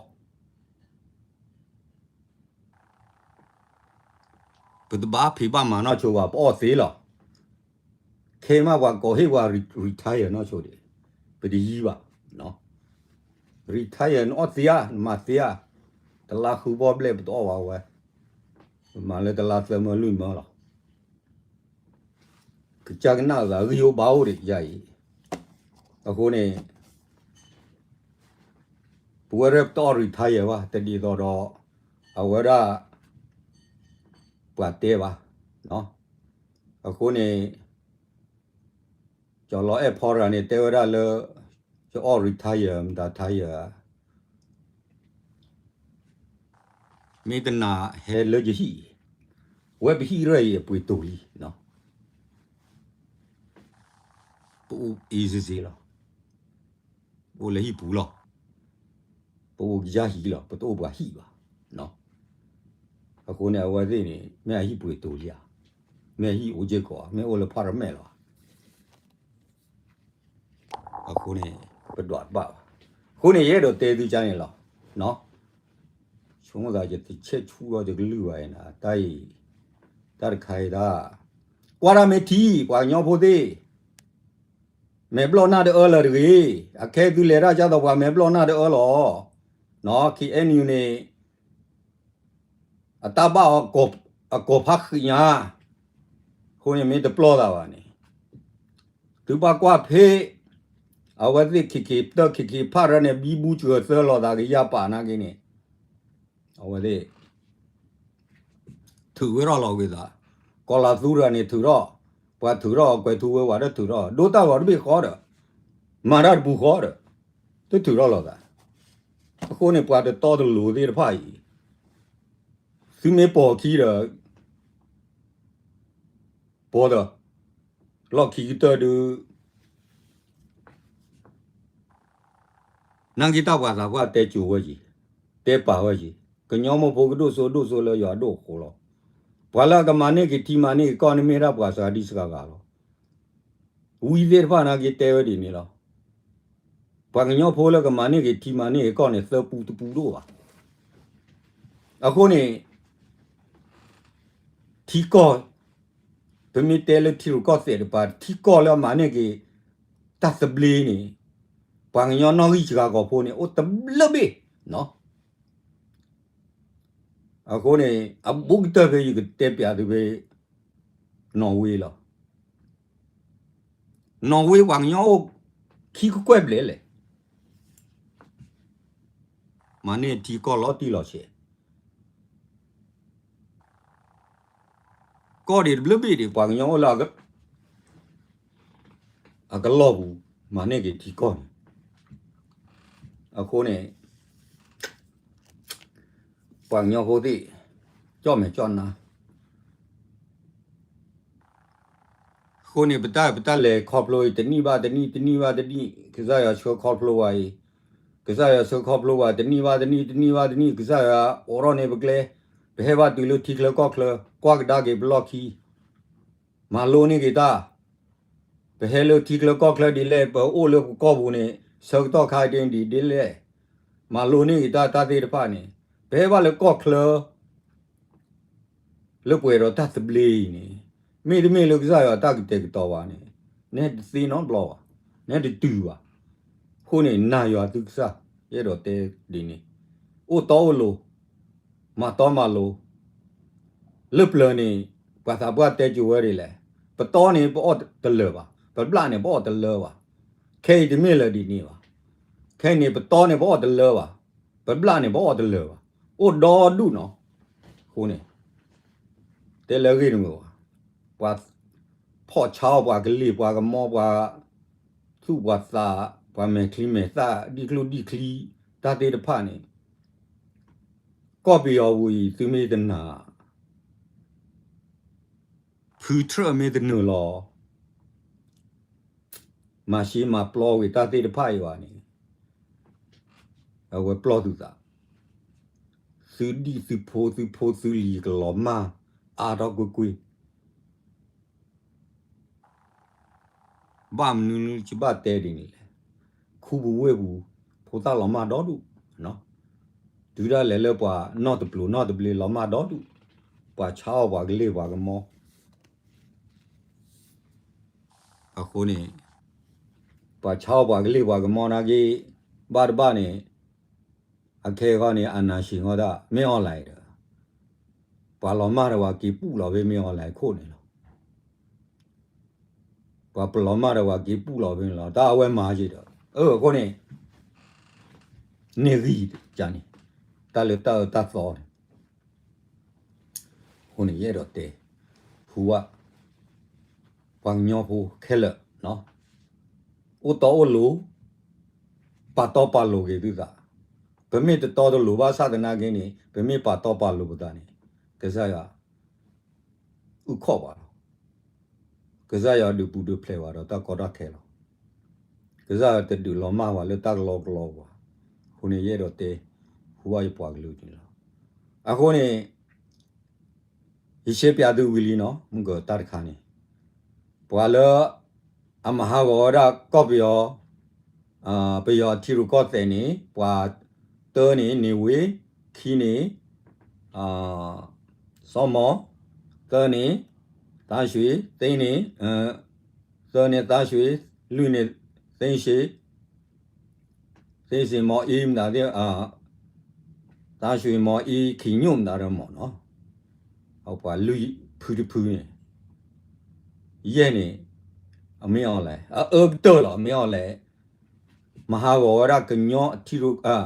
ပတဘၣ်ဖံးဘၣ်မၤနီၢ်ဆိဘၣ် ပအီၣ်သ့လီၤ. ခဲမးပှၤကိးဟ့ၣ်ပှၤ retire နီၢ်ဆိဒံး ပတယံၤဘၣ်. retire နအီၣ်သ့ဧါ နမၤသ့ဧါ, တလါဃုဘီဘျဲၣ်ပတအီၣ်ဘၣ်ဝဲ, ပမၤလၢတလါသၢမၢလွံၢ်မၢလီၤ. ကစၢ်ကနၣ်အသးဂံၢ်အိၣ်ဘါအိၣ်ဒံးယၤအံၤ, အဃိန့ၣ် ပဝဲဒၣ်ပတအီၣ် retire ဘၣ် တဒ်သိးဒီး အဝဲဒၣ် ပှၤတဲဘၣ်. အဃိန့ၣ် ကၠီၤလီၤအဲၣ်ဖီတဂၤန့ၣ် တဲဝဲဒၣ်လၢ ယအီၣ် retire မတၤ tire မ့ၢ်တနာ်ဟဲလၢယဟံၣ်, ဝဲပဟံၣ်ရဲၣ်အံၤအပှ့ၤတိၤလံ. ပအိၣ်အ့စ့လီၤ. ပအိၣ်လၢဟံၣ်ပူၤလီၤ. ပအိၣ်ကစၢ်ဟံၣ်လီၤ. ပတအိၣ်ပှၤဟံၣ်ဘၣ်. အဃိန့ၣ် အဝဲသ့ၣ်န့ၣ် မ့ၢ်အဟံၣ်ပှ့ၤတိၤလံဧါ, မ့ၢ်အဟံၣ်အိၣ်စ့ၢ်ကီးဧါ, မ့ၢ်အိၣ်လၢ apartment လီၤ. အဃိန့ၣ် ပဒွးတဘၣ်ဘၣ်. အဃိန့ၣ် ယအဲၣ်ဒိးတဲသုကါန့ၣ်လီၤ. ဆိကမိၣ်သးယတဆဲးဆူဒီးယကလုၢ်ဘၣ်အံၤနၤ, တၢ်အံၤ တၢ်တခါအံၤဒၣ် ကွၢ်တၢ်မ့ၢ်ထံ ပှၤကညီဖိသ့ၣ် မဲာ်ဘျီၣ်နၢ်တအၢလၢၤတဂ့ၤ, အခဲသုလဲၤတၢ်ကသိးပှၤမဲာ်ဘျီၣ်နၢ်တအၢလီၤ. နီၢ် ခ့ၣ်အဲၣ်ယူၣ်န့ၣ် အတၢ်ဘၣ်အီၤ အကိးဖးဃံးညါ, အဃိန့ၣ်မ့ၢ်တပျီၢ်သးဘၣ်န့ၣ်, သုဘၣ်ကွၢ်ဖဲ အဝဲသ့ၣ်ခံခံတၢၢ်ခံခံဖးရၢန့ၣ် ဘံဘူစှၤသၢလီၤသးကယၤပာ်နာ်က့န့ၣ်, အဝဲသ့ၣ် ထုးဝဲထီၣ်လီၤက့ၤသး, ကီၤလၤသူရၤန့ၣ်ထုးထီၣ်, ပှၤထုးထီၣ် ကွဲၤထူဝ့ဝးတထုးထီၣ်, ဒိၣ်တၢ်ဂီၤတဘ့ၣ်ဃီဒီး, မၤတၢ်တပူၤဃီဒီး, တထုးထီၣ်လီၤသး, အဃိန့ၣ်ပှၤတတီတလိၤသ့ၣ်တဖၣ်အံၤ, သုမ့ၢ်ပိာ်ခံဒီး ပိာ်ဒီး လီၢ်ခံကတၢၢ်ဒုး နာ်က့တၢ်ပှၤသးပှၢ်တဲစိၤဝဲက့ၤ, တဲပာ်ဝဲက့ၤ, ကညီမိၢ်ဖိကဒိၣ်စိဒိၣ်စိလၢယွၤဒိၣ်အဃိလီၤ. ပှၤလၢအကမၤန့ၢ်က့ၤထံမၤန့ၢ်က့ၤကီၢ်န့ၣ်မ့ၢ်ဒၣ်ပှၤစှၤဒံစှၤဂၤလီၤ. ဝံသ့ၣ်တဖၣ်နာ်က့တဲဝဲဒ်န့ၣ်လီၤ. ပှၤကညီဖိလၢကမၤန့ၢ်က့ၤထံမၤန့ၢ်က့ၤကီၢ်န့ၣ် သၢပူတပူဒိၣ်ဘၣ်. အဃိန့ၣ် ထံကီၢ်, ပမ့ၢ်တဲလၢထံရူၢ်ကီၢ်သဲးတပၤ ထံကီၢ်လၢအမၤန့ၢ်က့ၤ တၢ်သဘျ့န့ၣ်, ပှၤကညီနီၣ်ဂံၢ်စှၤဂၤကီၢ်ဖိန့ၣ် အိၣ်တဘျုးဘ့ၣ်. အဃိန့ၣ် အဘူးကတၢၢ်ဖဲယကတဲပျးသုဖဲ နီၣ်ဝ့လီၤ. နီၣ်ဝ့ပှၤကညီအိၣ်ခံကကွဲၢ်ဘျဲၣ်လဲၣ်. မၤန့ၢ်ထံကီၢ်လီၤတံၢ်လီၤဆဲး ကီၢ်ဒံးတဘျုးဘ့ၣ်ဒံး ပှၤကညီအိၣ်လၢအကလီၢ်ပူၤ မၤန့ၢ်က့ၤထံကီၢ်န့ၣ်, အဃိန့ၣ် ပှၤကညီဖိသ့ၣ် ကၠီၣ်မဲာ်ကၠီၣ်နါ အဃိန့ၣ် ပတၢ် ပတၢ်လဲၤခီဖျိအံၤ တနံၣ်ဘၣ်တနံၣ် တနံၣ်ဘၣ်တနံၣ် ကစၢ်ယွၤဆှၢခီဖျိဝဲအံၤ, ကစၢ်ယွၤဆှၢခီဖျိဝဲ တနံၣ်ဘၣ်တနံၣ် တနံၣ်ဘၣ်တနံၣ် ကစၢ်ယွၤအိးထီၣ်န့ၢ်ပကျဲ, ပဟဲဘၣ်တုၤလၢထံချၢကီၢ်ချၢ ကွၢ်ကဒါက့ၤပလီၢ်ခံ မၤလိန့ၢ်က့ၤတၢ်, ပဟဲလၢထံချၢကီၢ်ချၢဒ်လဲၣ်, ပအိၣ်လၢပကီၢ်ပူၤန့ၣ် ဆၢကတီၢ်ခါဒ်လဲၣ်, မၤလိန့ၢ်က့ၤတၢ် တၢ်သ့ၣ်တဖၣ်န့ၣ်, ပဟဲဘၣ်လၢကီၢ်ချၢ လၢပှဲၤဒီးတၢ်သဘျ့အံၤန့ၣ်, မ့တမ့ၢ်လၢကစၢ်ယွၤတၢ်ကတဲာ်ကတီၤဘၣ်န့ၣ်, နဲတသ့နီတဘျီဘၣ်, နဲတတုၤဘၣ်. အဃိန့ၣ် နာ်ယွၤသုကစၢ်, ယအဲၣ်ဒိးတဲဒ်န့ၣ်, အိၣ်တီအိၣ်လိၤ, မၤတီမၤလိၤ, လၢပျၢၤန့ၣ် ပှၤသးပှၢ်တဲစိၤဝဲဒ်လဲၣ်, ပတီန့ၣ်ပအီၣ်တလၢာ်ဘၣ်, ပဘျၣ်န့ၣ်ပအီၣ်တလၢာ်ဘၣ်. ခဲအံၤတမ့ၢ်လၢၤဒ်န့ၣ်ဘၣ်. ခဲအံၤန့ၣ် ပတီန့ၣ်ပအီၣ်တလၢာ်ဘၣ်, ပဘျၣ်န့ၣ်ပအီၣ်တလၢာ်ဘၣ်, အိၣ်ဒီဒူၣ်နီၤ. အဃိန့ၣ် တဲလၢအဂ့ၢ်တမုာ်ဘၣ်, ပှၤဖီၣ်ဆါအီၣ်ပှၤကလ့ၢ်ပှၤကမီ ပှၤသူၣ်ပှၤသး, ပှၤမဲာ်ချံမဲာ်သၣ် ဒံၣ်ကျိၣ်ဒံၣ်ချံ တၢ်သ့ၣ်တဖၣ်န့ၣ်, ကီၢ်ပယီၤပူၤအံၤ သုမ့ၢ်တနာ် ဖုထြၢၣ်မ့ၢ်တနုာ်လီၤ မၤရှဲမၤပျီဝံၤတၢ်သ့ၣ်တဖၣ်အံၤဘၣ်န့ၣ်, အဝဲပျီၢ်သုသး, သုဒံၣ်သုဖိသုဖိသုလံၤကလီၤမၢ်အါထီၣ်ကွ့ၢ်ကွ့ၢ် ဘၣ်မနုၤလၢယဘၣ်တဲဒ်န့ၣ်လဲၣ်. ခူပူၤဝ့ၢ်ပူၤ ဖိသၣ်လီၤမၢ်ဒီဒူၣ်, တုၤဒၣ်လဲာ်လၢပှၤနီၢ်တပျိၤနီၢ်တဘျ့လီၤမၢ်ဒီဒူၣ်, ပှၤဆါအီၣ်ပှၤကလ့ၢ်ပှၤကမီ အဃိန့ၣ် ပှၤဆါအီၣ်ပှၤကလ့ၢ်ပှၤကမီနာ်က့ ဘၣ်တဘၣ်န့ၣ် အခဲအံၤဃီန့ၣ် အနၢ်ဆံးဃီဒၣ် မ့ၢ် online ဒီး ပှၤလီၤမၢ်ဒီးပှၤက့ၤပူၣ်လီၤဖဲမ့ၢ် online ခိၣ်န့ၣ်လီၤ. ပှၤပလီၤမၢ်ဒီးပှၤက့ၤပူၣ်လီၤဖဲန့ၣ်လီၤ. တၢ်အဝဲမၤက့ၤဒီး အဃိန့ၣ် န့ၢ်ဂံၢ်ကန့ၣ် တၢ်လၢတၢ်အၢတၢ်သီန့ၣ် အဃိန့ၣ် ယအဲၣ်ဒိးတဲ ဟူဝဲ ပှၤကညီဖိခဲလၢာ် အိၣ်တီအိၣ်လိၤ ပာ်တီပာ်လိၤက့ၤသုသး, ပမ့ၢ်တတီတလိၤဘၣ်ဆၣ်သနာ်က့န့ၣ် ပမ့ၢ်ပာ်တီပာ်လိၤပသးန့ၣ် ကစၢ်ယွၤ အုၣ်ခီၣ်ပှၤလီၤ. ကစၢ်ယွၤဒုးပူၤဒုးဖျဲးပှၤဒီးတၢ်ကီတၢ်ခဲလီၤ. ကစၢ်ယွၤတဒုးလီၤမၢ်ပှၤလၢတၢ်ကလီကလီပှၤ, အဃိန့ၣ် ယအဲၣ်ဒိးတဲ ဟူဝဲယပှၤကလုာ်န့ၣ်လီၤ. အဃိန့ၣ် ယရှဲပၠးသုဝံၤလံနီၤ မုၢ်ကတၢၢ်တခါန့ၣ်, ပှၤလၢ အမၤဟးဂီၤဝဲဒၣ်ကီၢ်ပယီၤ, ပယီၤထံရူၢ်ကီၢ်သဲးန့ၣ် ပှၤတၢန့ၣ် န့ၢ်ဝ့, ခံန့ၣ် စီၤမီၤ, သၢန့ၣ် သးရွှ့, သ့န့ၣ် သၢန့ၣ် သးရွှ့, လွံၢ်န့ၣ် သ့ၣ်စ့ၣ်, သ့ၣ်စ့ၣ်မီၤအ့မတၤသ့ၣ်, သးစူၤမီၤအ့ခံညိၣ်မတၤဒီးမီၤနီၤ, အပှၤလွံၢ်ဖုတဖုန့ၣ်, ယဲၢ်န့ၣ်, အမ့ၢ်အီၤလဲၣ် အအၢကတၢၢ်လီၤ မ့ၢ်အီၤလဲၣ်, မၤဟးဂီၤဝဲဒၣ်ကညီထံရူၢ်,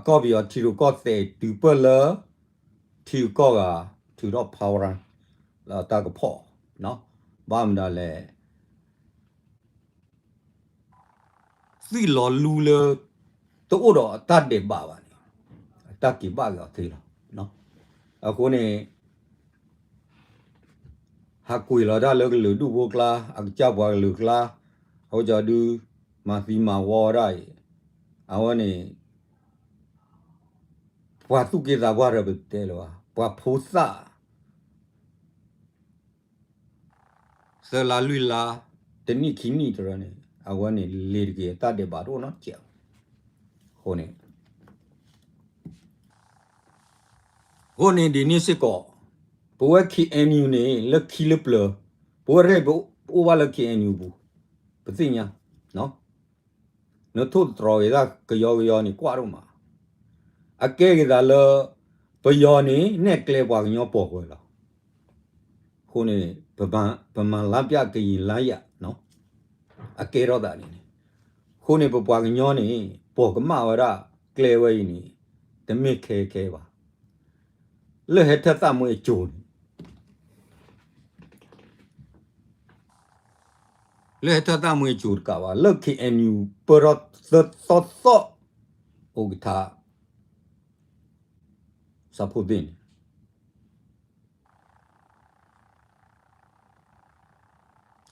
ကီၢ်ပယီၤထံရူၢ်ကီၢ်သဲးတုၤပၢၢ်လၢ ထံဂုၤကီၢ်ဂၤ, ထုးထီၣ်ဖးဝရၣ်, လၢတၢ်ကဖီၣ်, ဘၣ်မနုၤလဲၣ် သွံၣ်လီၤလူလၢ တအိၣ်ဒီးအတၢ်ဒဲးဘးဘၣ်န့ၣ်, အတၢ်က့ၤဘၣ်က့ၤအီၤသ့လီၤ. အဃိန့ၣ် ဟးကွံာ်လီၤတၢ်လၢကလုာ်ဒူၣ်ဖိကျါ, အကစၢ်ပှၤကလုာ်ကျါ, အဝဲကၠီဒု မၤသံမၤဝီဝဲဒၣ်အံၤ, အဝဲန့ၣ် ပှၤသူၣ်က့သးပှၢ်တရၢပတဲလၢၤဘၣ်, ပှၤဖိသၣ် သၢလါလွံၢ်လါ, တနံၣ်ခံနံၣ်တရၢန့ၣ်, အဝဲန့ၣ်လ့ၤတက့ၤအတၢ်ဒဲးဘးတအိၣ်နီတစဲးဘၣ်. အဃိန့ၣ် အဃိန့ၣ်ဒ်န့ၣ်စ့ၢ်ကီး, ပဝဲ KNU န့ၣ် လၢခံလၢပျၢၤ, ပဝဲရဲၣ်ပအိၣ်ဘၣ်လၢ KNU ပူၤ, ပသ့ၣ်ညါ, နထိၣ်သတြီၤဂ့ၤတၢ်ကယီကယီန့ၣ်ကွၢ်ဒိၣ်မး, အကဲက့ၤသးလၢ ပယီၤန့ၣ် နဲၣ်ကျဲပှၤကညီပိာ်ခွဲလီၤ. အဃိန့ၣ် ပမၤလါပျၢ်ကရင်လါယၤ, အကဲထီၣ်သးန့ၣ်န့ၣ်, အဃိန့ၣ် ပပှၤကညီန့ၣ် ပိာ်ကမၣ်ဝဲဒၣ်ကျဲဝဲအံၤန့ၣ် တမ့ၢ်ခဲခဲဘၣ်. လၢဟဲထၢၣ်သးမွဲအစိၤန့ၣ် လၢဟဲထၢၣ်သးမွဲအစိၤတကးဘၣ်, လၢ KNU ပၢၢ်ထီၣ်သၢသီသီ အိၣ်ကထါ ဆၣ်ဖိသ့ၣ်န့ၣ်,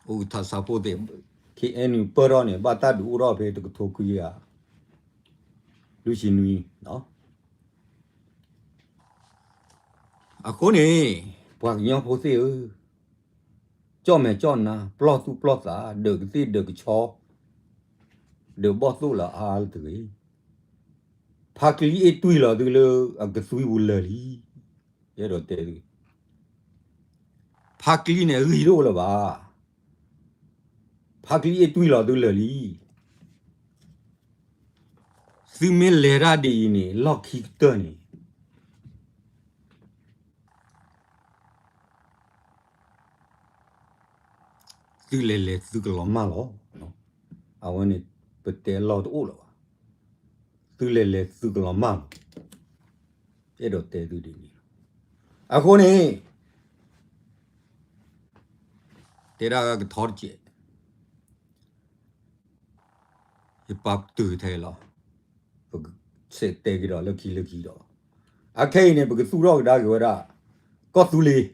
အိၣ်ကထါဆၣ်ဖိသ့ၣ်, KNU ပၢၢ်ထီၣ်န့ၣ် ဘၣ်တၢ်ဒုးအိၣ်ထီၣ်ဖဲတကထိခွံကယၤ လွံၢ်ဆံနွံ, အဃိန့ၣ် ပှၤကညီဖိသ့ၣ်ဧၢ, ကၠီၣ်မဲာ်ကၠီၣ်နါ ပျီၢ်သူၣ်ပျီၢ်သး ဒုးကသ့ၣ်ဒုးကဆီ ဒုးဘီၣ်သိၣ်လၢအါအါတဂ့ၤ, ဖါကလံၤအ့ၣ်တွံၢ်လီၤသုလၢအကသွံပူၤလၢာ်လံ, ယအဲၣ်ဒိးတဲသု, ဖါကလံၤန့ၣ်အဂံၢ်တအိၣ်လၢၤဘၣ်, ဖါကလံၤအ့ၣ်တွံၢ်လီၤသုလၢာ်လံ, သုမ့ၢ်လဲၤတၢ်ဒ်အံၤန့ၣ် လီၢ်ခံကတၢၢ်န့ၣ် သုလဲၤလဲၤသုကလီၤမၢ်လီၤ. အဝဲန့ၣ် ပတဲလီၢ်တအိၣ်လၢၤဘၣ်, သုလဲၤလဲၤသုကလီၤမၢ်လီၤ. အဲၣ်ဒိးတဲသုဒ်န့ၣ်လီၤ. အဃိန့ၣ် တဲဒၣ်ကထီတစဲး ယပာ်တုာ်ထဲလီၤ. ပကဆဲးတဲက့ၤဒီးလၢခံလၢခံဒီး အခဲအံၤန့ၣ် ပကသူၣ်ထီၣ်ကဒါက့ၤဝဲဒၣ် ကီၢ်သူလ့ၤ,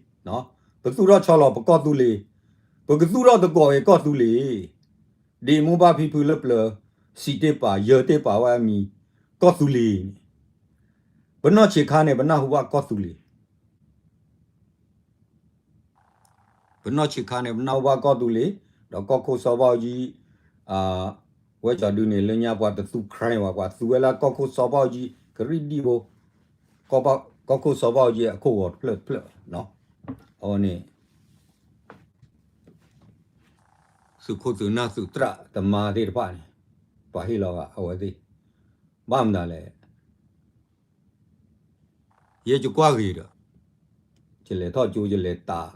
ပသူၣ်ထီၣ်ဆီလီၤပကီၢ်သူလ့ၤ, ပကသူၣ်ထီၣ်သကိးက့ၤကီၢ်သူလ့ၤ, ဒ်မိၢ်ပၢ်ဖံဖုလၢပျၢၤ စံးတ့ၢ်ပာ် ယၢၤတ့ၢ်ပာ်ဝဲအမံၤ ကီၢ်သူလ့ၤန့ၣ်, ပနီၢ်ဆံးခါန့ၣ် ပနၢ်ဟူဘၣ်ကီၢ်သူလ့ၤ ပနီၢ်ဆံးခါန့ၣ် ပနၢ်ဟူဘၣ်ကီၢ်သူလ့ၤ, ဒီးကီၢ်ခိၣ်စီၤဘၣ်အူကၠံ, ဝဲကၠီဒုန့ၣ် လၢညါပှၤတသူ crime ဘၣ်, ပှၤသူဝဲလၢကီၢ်ခိၣ်စီၤဘၣ်အူကၠံ ကရံၣ်ဒံၣ်ဖိ, ကီၢ်ခိၣ်စီၤဘၣ်အူကၠံအခိၣ်ဂီၤတဖျၢၣ်တဖျၢၣ်, အဝဲန့ၣ် သုးခိၣ်သုးနၢ်သုးသရၣ်သမါသ့ၣ်တဖၣ်န့ၣ် ပှၤဟ့ၣ်လီၤဂာ်အဝဲသ့ၣ်, ဘၣ်မနုၤလဲၣ် ယဲယကွၢ်ဂ့ၤဒီး ယလဲၤထီၣ်ကၠိ ယလဲၤတၢ်,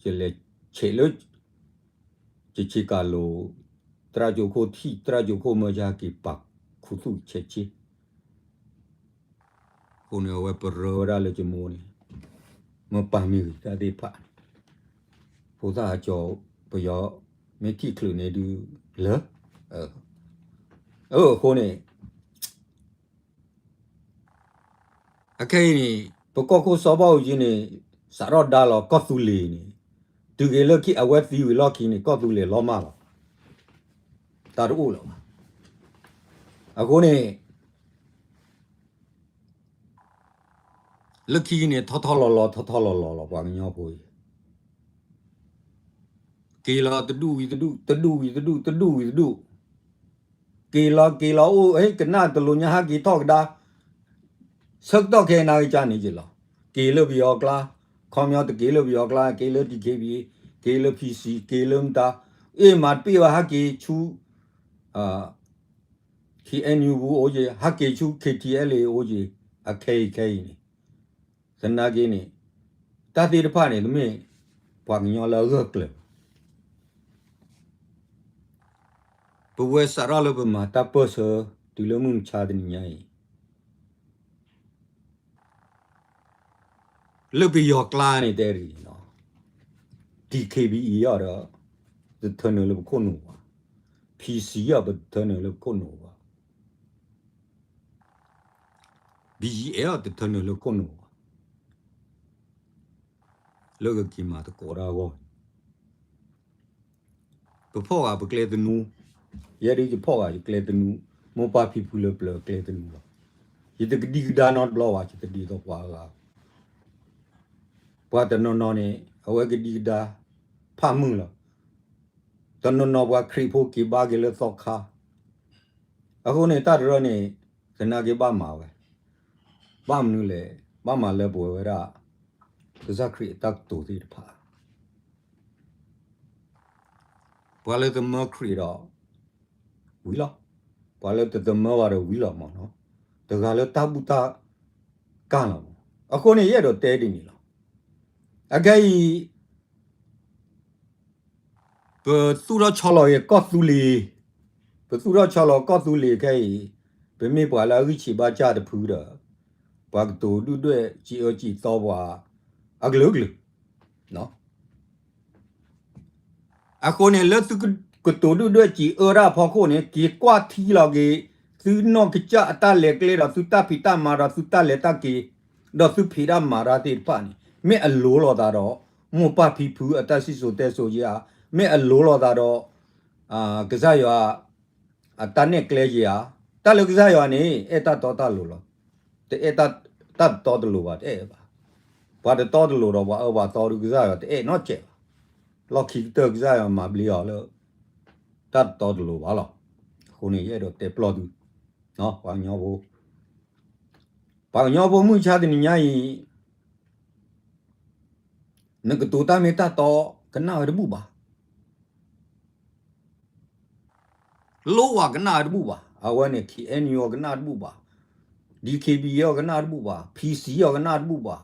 ယလဲၤဆဲးလၢ ယဆ့ကၤလိၤ, သရၣ်ကၠိခိၣ်ထံၣ် သရၣ်ကၠိခိၣ်မၢယဟဲက့ၤပာ်ခူသူၣ်ဆဲးဆ့, အဃိန့ၣ် အဝဲပရၢဝဲဒၣ်လၢယမိၢ်န့ၣ် မ့ၢ်ပာ်မ့ၢ်ဂ့ၤတၢ်သ့ၣ်တဖၣ်န့ၣ် ဖိသၣ်အကၠီ ပယီၤမ့ၢ်ထံၣ်ချုးန့ၣ်ဒုးလၢ, အဃိန့ၣ် အခဲအံၤန့ၣ် ပကီၢ်ခိၣ်စီၤဘၣ်အူကၠံန့ၣ် စးထီၣ်ဒါလီၤကီၢ်သူလ့ၤန့ၣ်, တုၤက့ၤလၢခံအဝဲသံဝံၤလီၢ်ခံန့ၣ် ကီၢ်သူလ့ၤလီၤမၢ်လီၤ. တၢ်တအိၣ်လၢၤဘၣ်. အဃိန့ၣ် လၢခံန့ၣ် ထီထီလီၤလီၤ ထီထီလီၤလီၤလီၤ ပှၤကညီဖိအံၤ က့ၤလီၤတဒူၣ်ဝံၤတဒူၣ် တဒူၣ်ဝံၤတဒူၣ် တဒူၣ်ဝံၤတဒူၣ်, က့ၤလီၤက့ၤလီၤအိၣ် ကနၣ်တလိာ်ညါဟဲက့ၤထီၣ်ကဒါ, ဆၢကတီၢ်ခဲအံၤနၤက့ၤကန့ၣ်က့ၤလီၤ, က့ၤလၢပယီၤကျါ, ခီပညီတက့ၤလၢပယီၤကျါ က့ၤလၢ DKBA, က့ၤလၢ PC, က့ၤလၢမတၤ, အ့ၣ်မၤတပ့ၢ်ဘၣ် ဟဲက့ၤဆူ KNU ပူၤအိၣ်က့ၤ, ဟဲက့ၤဆူ KTLA အိၣ်က့ၤ, အခဲအံၤခဲအံၤန့ၣ်, သနာ်က့န့ၣ်, တၢ်သ့ၣ်တဖၣ်န့ၣ် တမ့ၢ်ပှၤကညီလၢအဂၢၢ်ကျၢၤဘၣ်. ပဝဲစးထီၣ်လၢပမၤတၢ်ပၢၢ်ဆၢ တုၤလၢမုၢ်မဆါတနံၤညါအံၤ လၢပယီၤကျါန့ၣ်တဲဒ်န့ၣ်လီၤ. DKBA အီၤဒီး တထၢနုာ်လၢပခိၣ်နူာ်ဘၣ်, PC အီၤပတထၢနုာ်လၢပခိၣ်နူာ်ဘၣ်, BGF အီၤတထၢနုာ်လၢခိၣ်နူာ်ဘၣ်, လၢကက့ၤမၤသကိးတၢ်အဂီၢ် ပဖီၣ်ဂၤပကျဲသနူ, ယဲဒၣ်ယဖီၣ်ဂၤယကျဲသနူ, မိၢ်ပၢ်ဖံဖုလၢပျၢၤအကျဲသနူလီၤ. ယတကဒံကဒါနီတဘျီဘၣ်, ယတဒ်သိးပှၤအဂၤ, ပှၤတနီၤနီၤန့ၣ် အဝဲကဒံကဒါဖးမုၢ်လီၤ. တနီၤနီၤပှၤခရံာ်ဖိက့ၤဘါက့ၤလၢသီခါ, အဃိန့ၣ် တၢ်တရၢန့ၣ် သနာ်က့ဘၣ်မၤဝဲ, ဘၣ်မနုၤလဲၣ်, ဘၣ်မၤလၢပဝဲဒၣ် ကစၢ်ခရံာ်အတၢ်ကတိၤသ့ၣ်တဖၣ် ပှၤလၢသမၢခရံာ်ဒီး ဝံၤလီၤ. ပှၤလၢတသမၢဘၣ်ဒီးဝံၤလီၤမ့ၢ်နီၤ, တဂၤလၢတၢ်ဘူၣ်တၢ်ကၢ်လီၤမ့ၢ်. အဃိန့ၣ် ယအဲၣ်ဒိးတဲဒ်န့ၣ်လီၤ. အခဲအံၤ ပသူၣ်ထီၣ်ဆီလီၤက့ၤကီၢ်သူလ့ၤ, ပသူၣ်ထီၣ်ဆီလီၤကီၢ်သူလ့ၤခဲအံၤ, ပမ့ၢ်ပှၤလၢအဂံၢ်ဆံးဘါစၢ်တဖုဒီး ပှၤကတိၤဒုၣ်ဒွဲၣ်စံးအၢစံးသီပှၤ အကလုာ်ကလုာ် အဃိန့ၣ် လၢသုကတိၤဒုၣ်ဒွဲၣ်စံးအၢတၢ်အဖီခိၣ်န့ၣ် က့ၤကွၢ်ထံလီၤက့ၤ သုနီၢ်ကစၢ်အတၢ်လဲၤကျဲဒီး သုတၢ်ဖံးတၢ်မၤဒီး သုတၢ်လဲၤတၢ်က့ၤ ဒီးသုဖံးတၢ်မၤတၢ်သ့ၣ်တဖၣ်န့ၣ် မ့ၢ်အလိၤလိာ်သးဒီး မိၢ်ပၢ်ဖံဖုအတၢ်စံၣ်စိၤတဲစိၤဧါ, မ့ၢ်အလိၤလိာ်သးဒီး ကစၢ်ယွၤ အတၢ်နဲၣ်ကျဲဧါ. တၢ်လၢကစၢ်ယွၤန့ၣ် အဲၣ်တၢ်တီတၢ်လိၤလီၤ. တအဲၣ်တၢ်တတီတလိၤဘၣ် တအဲၣ်ဘၣ်. ပှၤတတီတလိၤဒီးပှၤအၢပှၤသီဒီး ကစၢ်ယွၤတအဲၣ်နီတစဲးဘၣ်. လီၢ်ခံကတၢၢ်ကစၢ်ယွၤမၤဘျ့အီၤလၢ တၢ်တတီတလိၤဘၣ်လီၤ. အဃိန့ၣ် ယအဲၣ်ဒိးတဲပျီသု ပှၤကညီဖိ, ပှၤကညီဖိမုၢ်ဆါတနံၤညါအံၤ နကတိၤတၢ်မ့ၢ်တၢ်တီ ကနၣ်ဝဲတဘူၣ်ဘၣ်. လိဝဲကနၣ်တဘူၣ်ဘၣ်. အဝဲန့ၣ် KNU အီၤကနၣ်တဘူၣ်ဘၣ်, DKBA အီၤကနၣ်တဘူၣ်ဘၣ်, PC အီၤကနၣ်တဘူၣ်ဘၣ်,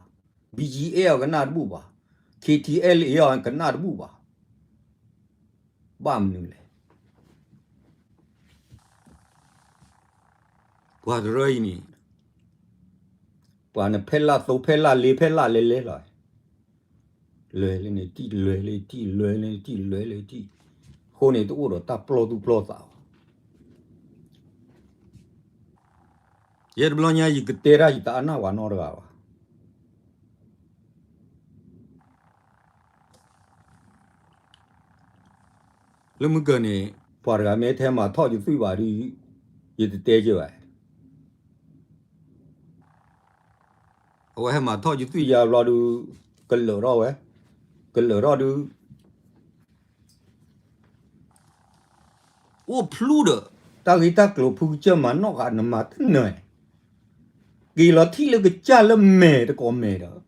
BGF အီၤကနၣ်တဘူၣ်ဘၣ်, KTLA အီၤကနၣ်တဘူၣ်ဘၣ်. ဘၣ်မနုၤလဲၣ်. ပှၤတရၢအံၤန့ၣ် ပှၤနဖဲလၢ်သိဖဲလၢ်လ့ဖဲလၢ်လဲလဲလီၤ. လဲၤလၢန့ၣ်တံၢ် လဲၤလၢတံၢ် လဲၤလၢတံၢ် လဲၤလၢတံၢ်, အဃိန့ၣ် တအိၣ်ဒီးတၢ်ပျီၢ်သူၣ်ပျီၢ်သးဘၣ်. ယဲတဘျီညါ ယကတဲတၢ်ယတအါနၢ်ပှၤနီတဂၤဘၣ်. လၢမုၢ်ကၢၤန့ၣ် ပှၤတဂၤမ့ၢ်ထဲမၤထီၣ်ယသွံၣ်ဘၣ်ဒီး ယတတဲက့ၤဘၣ်. အဝဲဟဲမၤထီၣ်ယသွံၣ်ယၤဘျီဒီး ကလၢာ်ထီၣ်ဝဲ, ကလၢာ်ထီၣ်ဒီး အိၣ်ဖျူဒီး တၢ်ဂ့ၢ်တၢ်ကျိၤဖုကစၢၢ်မၤနီၣ်ဃာ်နမၤတနၢၤ, က့ၤလီၤထံၣ်လၢကစၢ်လၢမဲာ်တကိးမဲာ်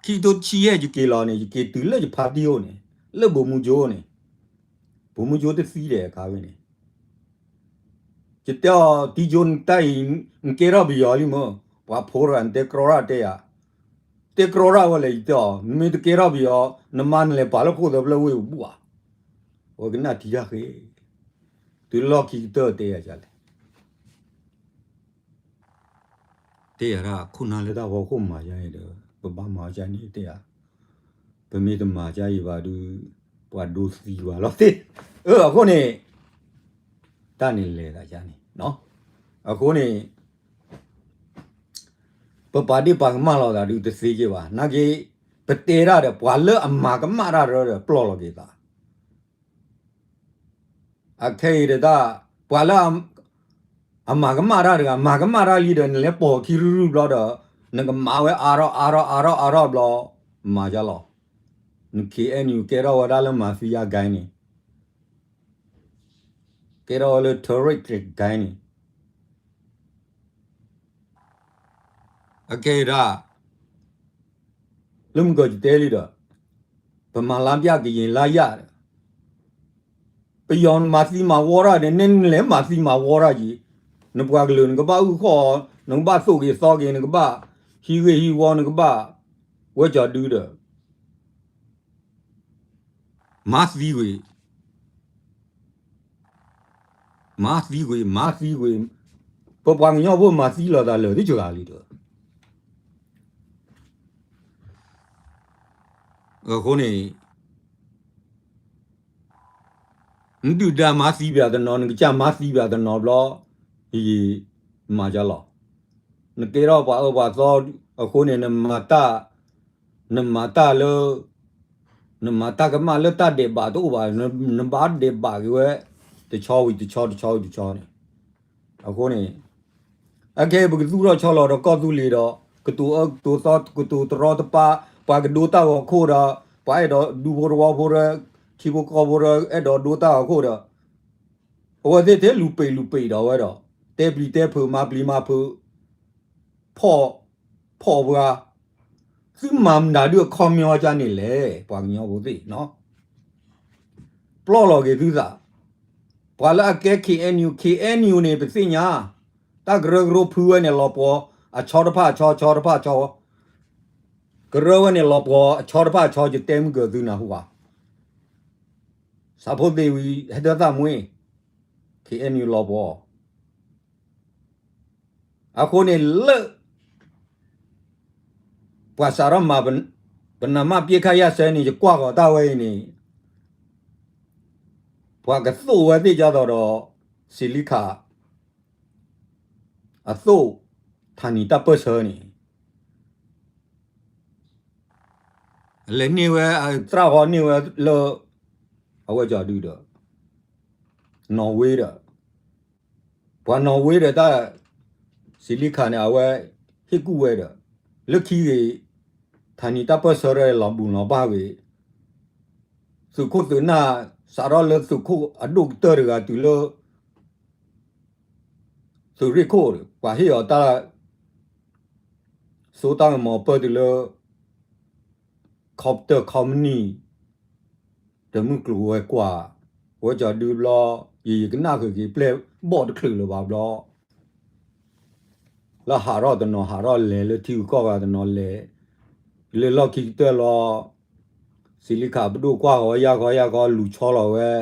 ဒီး ခံကထိဆံယဲၢ် ယက့ၤလီၤန့ၣ် ယက့ၤတုၤလၢယဖါတံၢ်အိၣ်န့ၣ်, လၢဘိၣ်မူကၠိန့ၣ်, ဘိၣ်မူကၠိတသံဒီးအခါဝဲန့ၣ်, ယတဲအီၤ တံၢ်ကၠိနတၢ်အံၤ နကဲထီၣ်ပယီၤလံမ့ၢ်, ပှၤဖိတဂၤနတဲကြီရၣ်တဲယၤ, တဲကြီရၣ်ဝဲလဲၣ် ယတဲအီၤ နမ့ၢ်တကဲထီၣ်ပယီၤ နမါနလဲၤပာ်လၢခိၣ်သၢဖျၢၣ်ဝ့ၢ်ပူၤဘၣ်. အဝဲကနၣ်ထံတၢ်ဃ့, တုၤလီၢ်ခံကတၢၢ်တဲယၤဒ်လဲၣ် တဲယၤဒၣ် ခိၣ်နၢ်လၢတၢ်ဖီခိၣ်မၤယါအံၤဒီး ပဘၣ်မၤအီၤကန့ၣ်တဲယၤ, ပမ့ၢ်တမၤကါအံၤဘၣ်ဒီး ပှၤဒိသံဘၣ်လီၤသ့ၣ်. အၢ အဃိန့ၣ် တၢ်န့ၣ်လဲၤသးကန့ၣ်, အဃိန့ၣ် ပပာ်ဒ့ၣ်ပာ်ကမၣ်လိာ်သးဒုးတသ့က့ဘၣ်. နာ်က့ ပတဲတၢ်ဒီး ပှၤလၢအမၤကမၣ်တၢ်တရၢဒီး ပျီၢ်လီၤက့ၤသး အခဲအံၤတဒၣ် ပှၤလၢအမၤကမၣ်တၢ်တဂၤ မၤကမၣ်တၢ်လံဒီး နလဲၤပိာ်ခံရုရုဘျီဒီး နကမၤဝဲအါထီၣ်အါထီၣ်အါထီၣ်အါထီၣ်ဘျီ မၤယါလီၤ. န KNU ကဲထီၣ်ဝဲဒၣ်လၢ mafia gang န့ၣ်, ကဲထီၣ်ဝဲလၢ terrorist gang န့ၣ် အကဲဒၣ် လၢမုၢ်ကီၢ်ယတဲလံဒီး ပမၤလါပျၢ်ကယံၤလါယၢ်ဒီး ပယီၤမၤသံမၤဝီတၢ်န့ၣ် နလဲၤမၤသံမၤဝီတၢ်က့ၤ, နပှၤကလုာ်နကဘၣ်အုၣ်ဃီၣ်အီၤ, နကဘၣ်သိၣ်က့ၤသီက့ၤ, နကဘၣ်ဟံးဂ့ၢ်ဟံးဝီ, နကဘၣ်ဝဲကၠီၤဒုဒီး မၤသံကွံာ် မၤသံကွံာ်, မၤသံကွံာ်, ပပှၤကညီဖိမၤသံလီၤသးလၢာ်သ့ၣ်စှၤလံဒီး အဃိန့ၣ် နဒုၣ်ဒါမၤသံပၠးတနီၤ, နကစၢ်မၤသံပၠးတနီၤဘျီ, ယမၤကလီၤ. နကဲထီၣ်ပှၤအၢပှၤသီအဃိန့ၣ် နမၤတၢ်, နမၤတၢ်လၢ, နမၤတၢ်ကမၣ်လၢတၢ်ဒဲးဘးတအိၣ်ဘၣ်, နဘၣ်ဒဲးဘးက့ၤဝဲ တဆီဝံၤတဆီ တဆီဝံၤတဆီန့ၣ်, အဃိန့ၣ် အခဲအံၤပကသူၣ်ထီၣ်ဆီလီၤဒီးကီၢ်သူလ့ၤဒီး ကတိၤအၢကတိၤသီ ကတိၤတရီတပါ, ပှၤကဒိတၢ်ဂီၤခိၣ်ဒီး ပှၤအဲၣ်ဒိးဒူဖိတဝီဖိဒီး ထံဖိကီၢ်ဖိဒီး အဲၣ်ဒိးဒိတၢ်ဂီၤခိၣ်ဒီး အဝဲသ့ၣ်ထဲလူၤပံာ်လူၤပံာ်ဒီးဝဲဒီး တဲပျံၤတဲဖုး မၤပျံၤမၤဖုး ဖီၣ်, ဖီၣ်ပှၤ, သုမၤမတၤဒုးအခီပညီကန့ၣ်လဲၣ် ပှၤကညီဖိသ့ၣ်နီၤ ပျီၢ်လီၤက့ၤသုသး, ပှၤလၢအကဲ K N U, K N U န့ၣ် ပသ့ၣ်ညါ, တၢ်ကရၢကရိဖုဝဲန့ၣ်လီၤပှီၤ အဆီတဖၣ်အဆီ ဆီတဖၣ်အဆီ, ကရၢဝဲန့ၣ်လီၤပှီၤ အဆီတဖၣ်အဆီ ယတဲမုၢ်ကၢၤသုနၢ်ဟူဘၣ်, ဆၣ်ဖိသ့ၣ်ဝံၤ ဟဲဒၢသၣ်မှ့, K N U လီၤပှီၤ အဃိန့ၣ်လၢ ပှၤစးထီၣ်မၤ ပနမပစ်ခတ်ရပ်စဲန့ၣ် ယကွၢ်ဃီၤတၢ်ဝဲအံၤန့ၣ် ပှၤကသိၣ်ဝဲသ့ၣ်ကၢ်သိးဒီး စံးလံခး အသိၣ် ထးနံၤတၢ်ပၢၢ်ဆၢန့ၣ် လဲၤန့ၢ်ဝဲ သရၣ်ဃီန့ၢ်ဝဲလၢ အဝဲကၠီဒုဒီး နီၣ်ဝ့ဒီး ပှၤနီၣ်ဝ့ဒီးတၢ် စံးလံခးန့ၣ် အဝဲဟ့ၣ်ကူၣ်ဝဲဒီး လၢခံဂ့ၤ ထးနံၤတၢ်ပၢၢ်ဆၢဒီးလီၤဘူၣ်လီၤဘၣ်ဂ့ၤ သုးခိၣ်သုးနၢ် စးထီၣ်လၢသုးခိၣ်အဒိၣ်ကတၢၢ်တဂၤတုၤလၢ သုးရ့ၣ်ခိၣ် ပှၤဟ့ၣ်အီၤတၢ် စိတၢ်ကမီၤပၢၢ်တုၤလၢ ခီပတၢၢ် ခီမနံၣ် တမုၢ်ကျိၤဝဲၤကွာ် ဝဲကၠီဒုဘျီ ယယကနၣ်ဃုာ်က့ၤပျဲၢ်ဘီၣ်တချုးလၢၤဘၣ်ဘျီ လၢဟးထီၣ်တနီၤဟးထီၣ်လဲၤ လၢထံဂုၤကီၢ်ဂၤတနီၤလဲၤ လၢလီၢ်ခံကတၢၢ်လီၤ စံးလံခးပဒိၣ်ကွၢ်ဃီၤယၢ်ဃီၤယၢ်ဃီၤ လူၤဆီလီၤဝဲ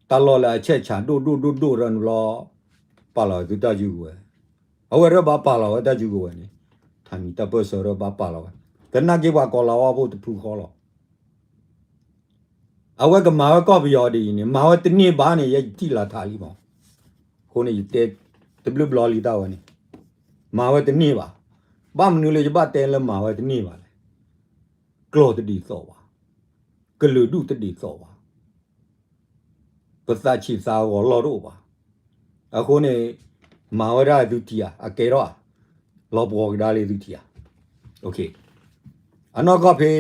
တၢ်လီၢ်လၢအဆဲးဆးဒိၣ်ဒိၣ်ဒိၣ်ဒိၣ်ဒီးန့ၣ်ဘျီ ပာ်လီၤသုတၢ်စုကဝဲၤ အဝဲဒၣ်ဘၣ်ပာ်လီၤဝဲတၢ်စုကဝဲၤန့ၣ် ထးနံၤတၢ်ပၢၢ်ဆၢဒီးဘၣ်ပာ်လီၤဝဲ ကနၣ်က့ၤပှၤကီၤလၤဝါဖိတဖုဃီလီၤ အဝဲကမၤဝဲကီၢ်ပယီၤဒ်အံၤန့ၣ် မၤဝဲတန့ၢ်ဘၣ်န့ၣ် ယဲယထံၣ်လၢထးလံမး, အဃိန့ၣ်ယတဲ တဘျုးဘျီလံတၢ်ဝဲန့ၣ် မၤဝဲတန့ၢ်ဘၣ်, ဘၣ်မနုၤလၢယဘၣ်တဲလၢမၤဝဲတန့ၢ်ဘၣ်လဲၣ်, ကျိာ်တဒ်သိးဘၣ်, ကလုာ်ဒူၣ်တဒ်သိးဘၣ် ပသးဆံးသးဂီၤလီၢ်တအိၣ်ဘၣ်. အဃိန့ၣ် မၤဝဲဒၣ်သုထံၣ်ဧါ, အကဲထီၣ်ဧါ, လီၤပှီၤကဒါလၢသုထံၣ်ဧါ. အနီၢ်ကီၢ်ဖဲ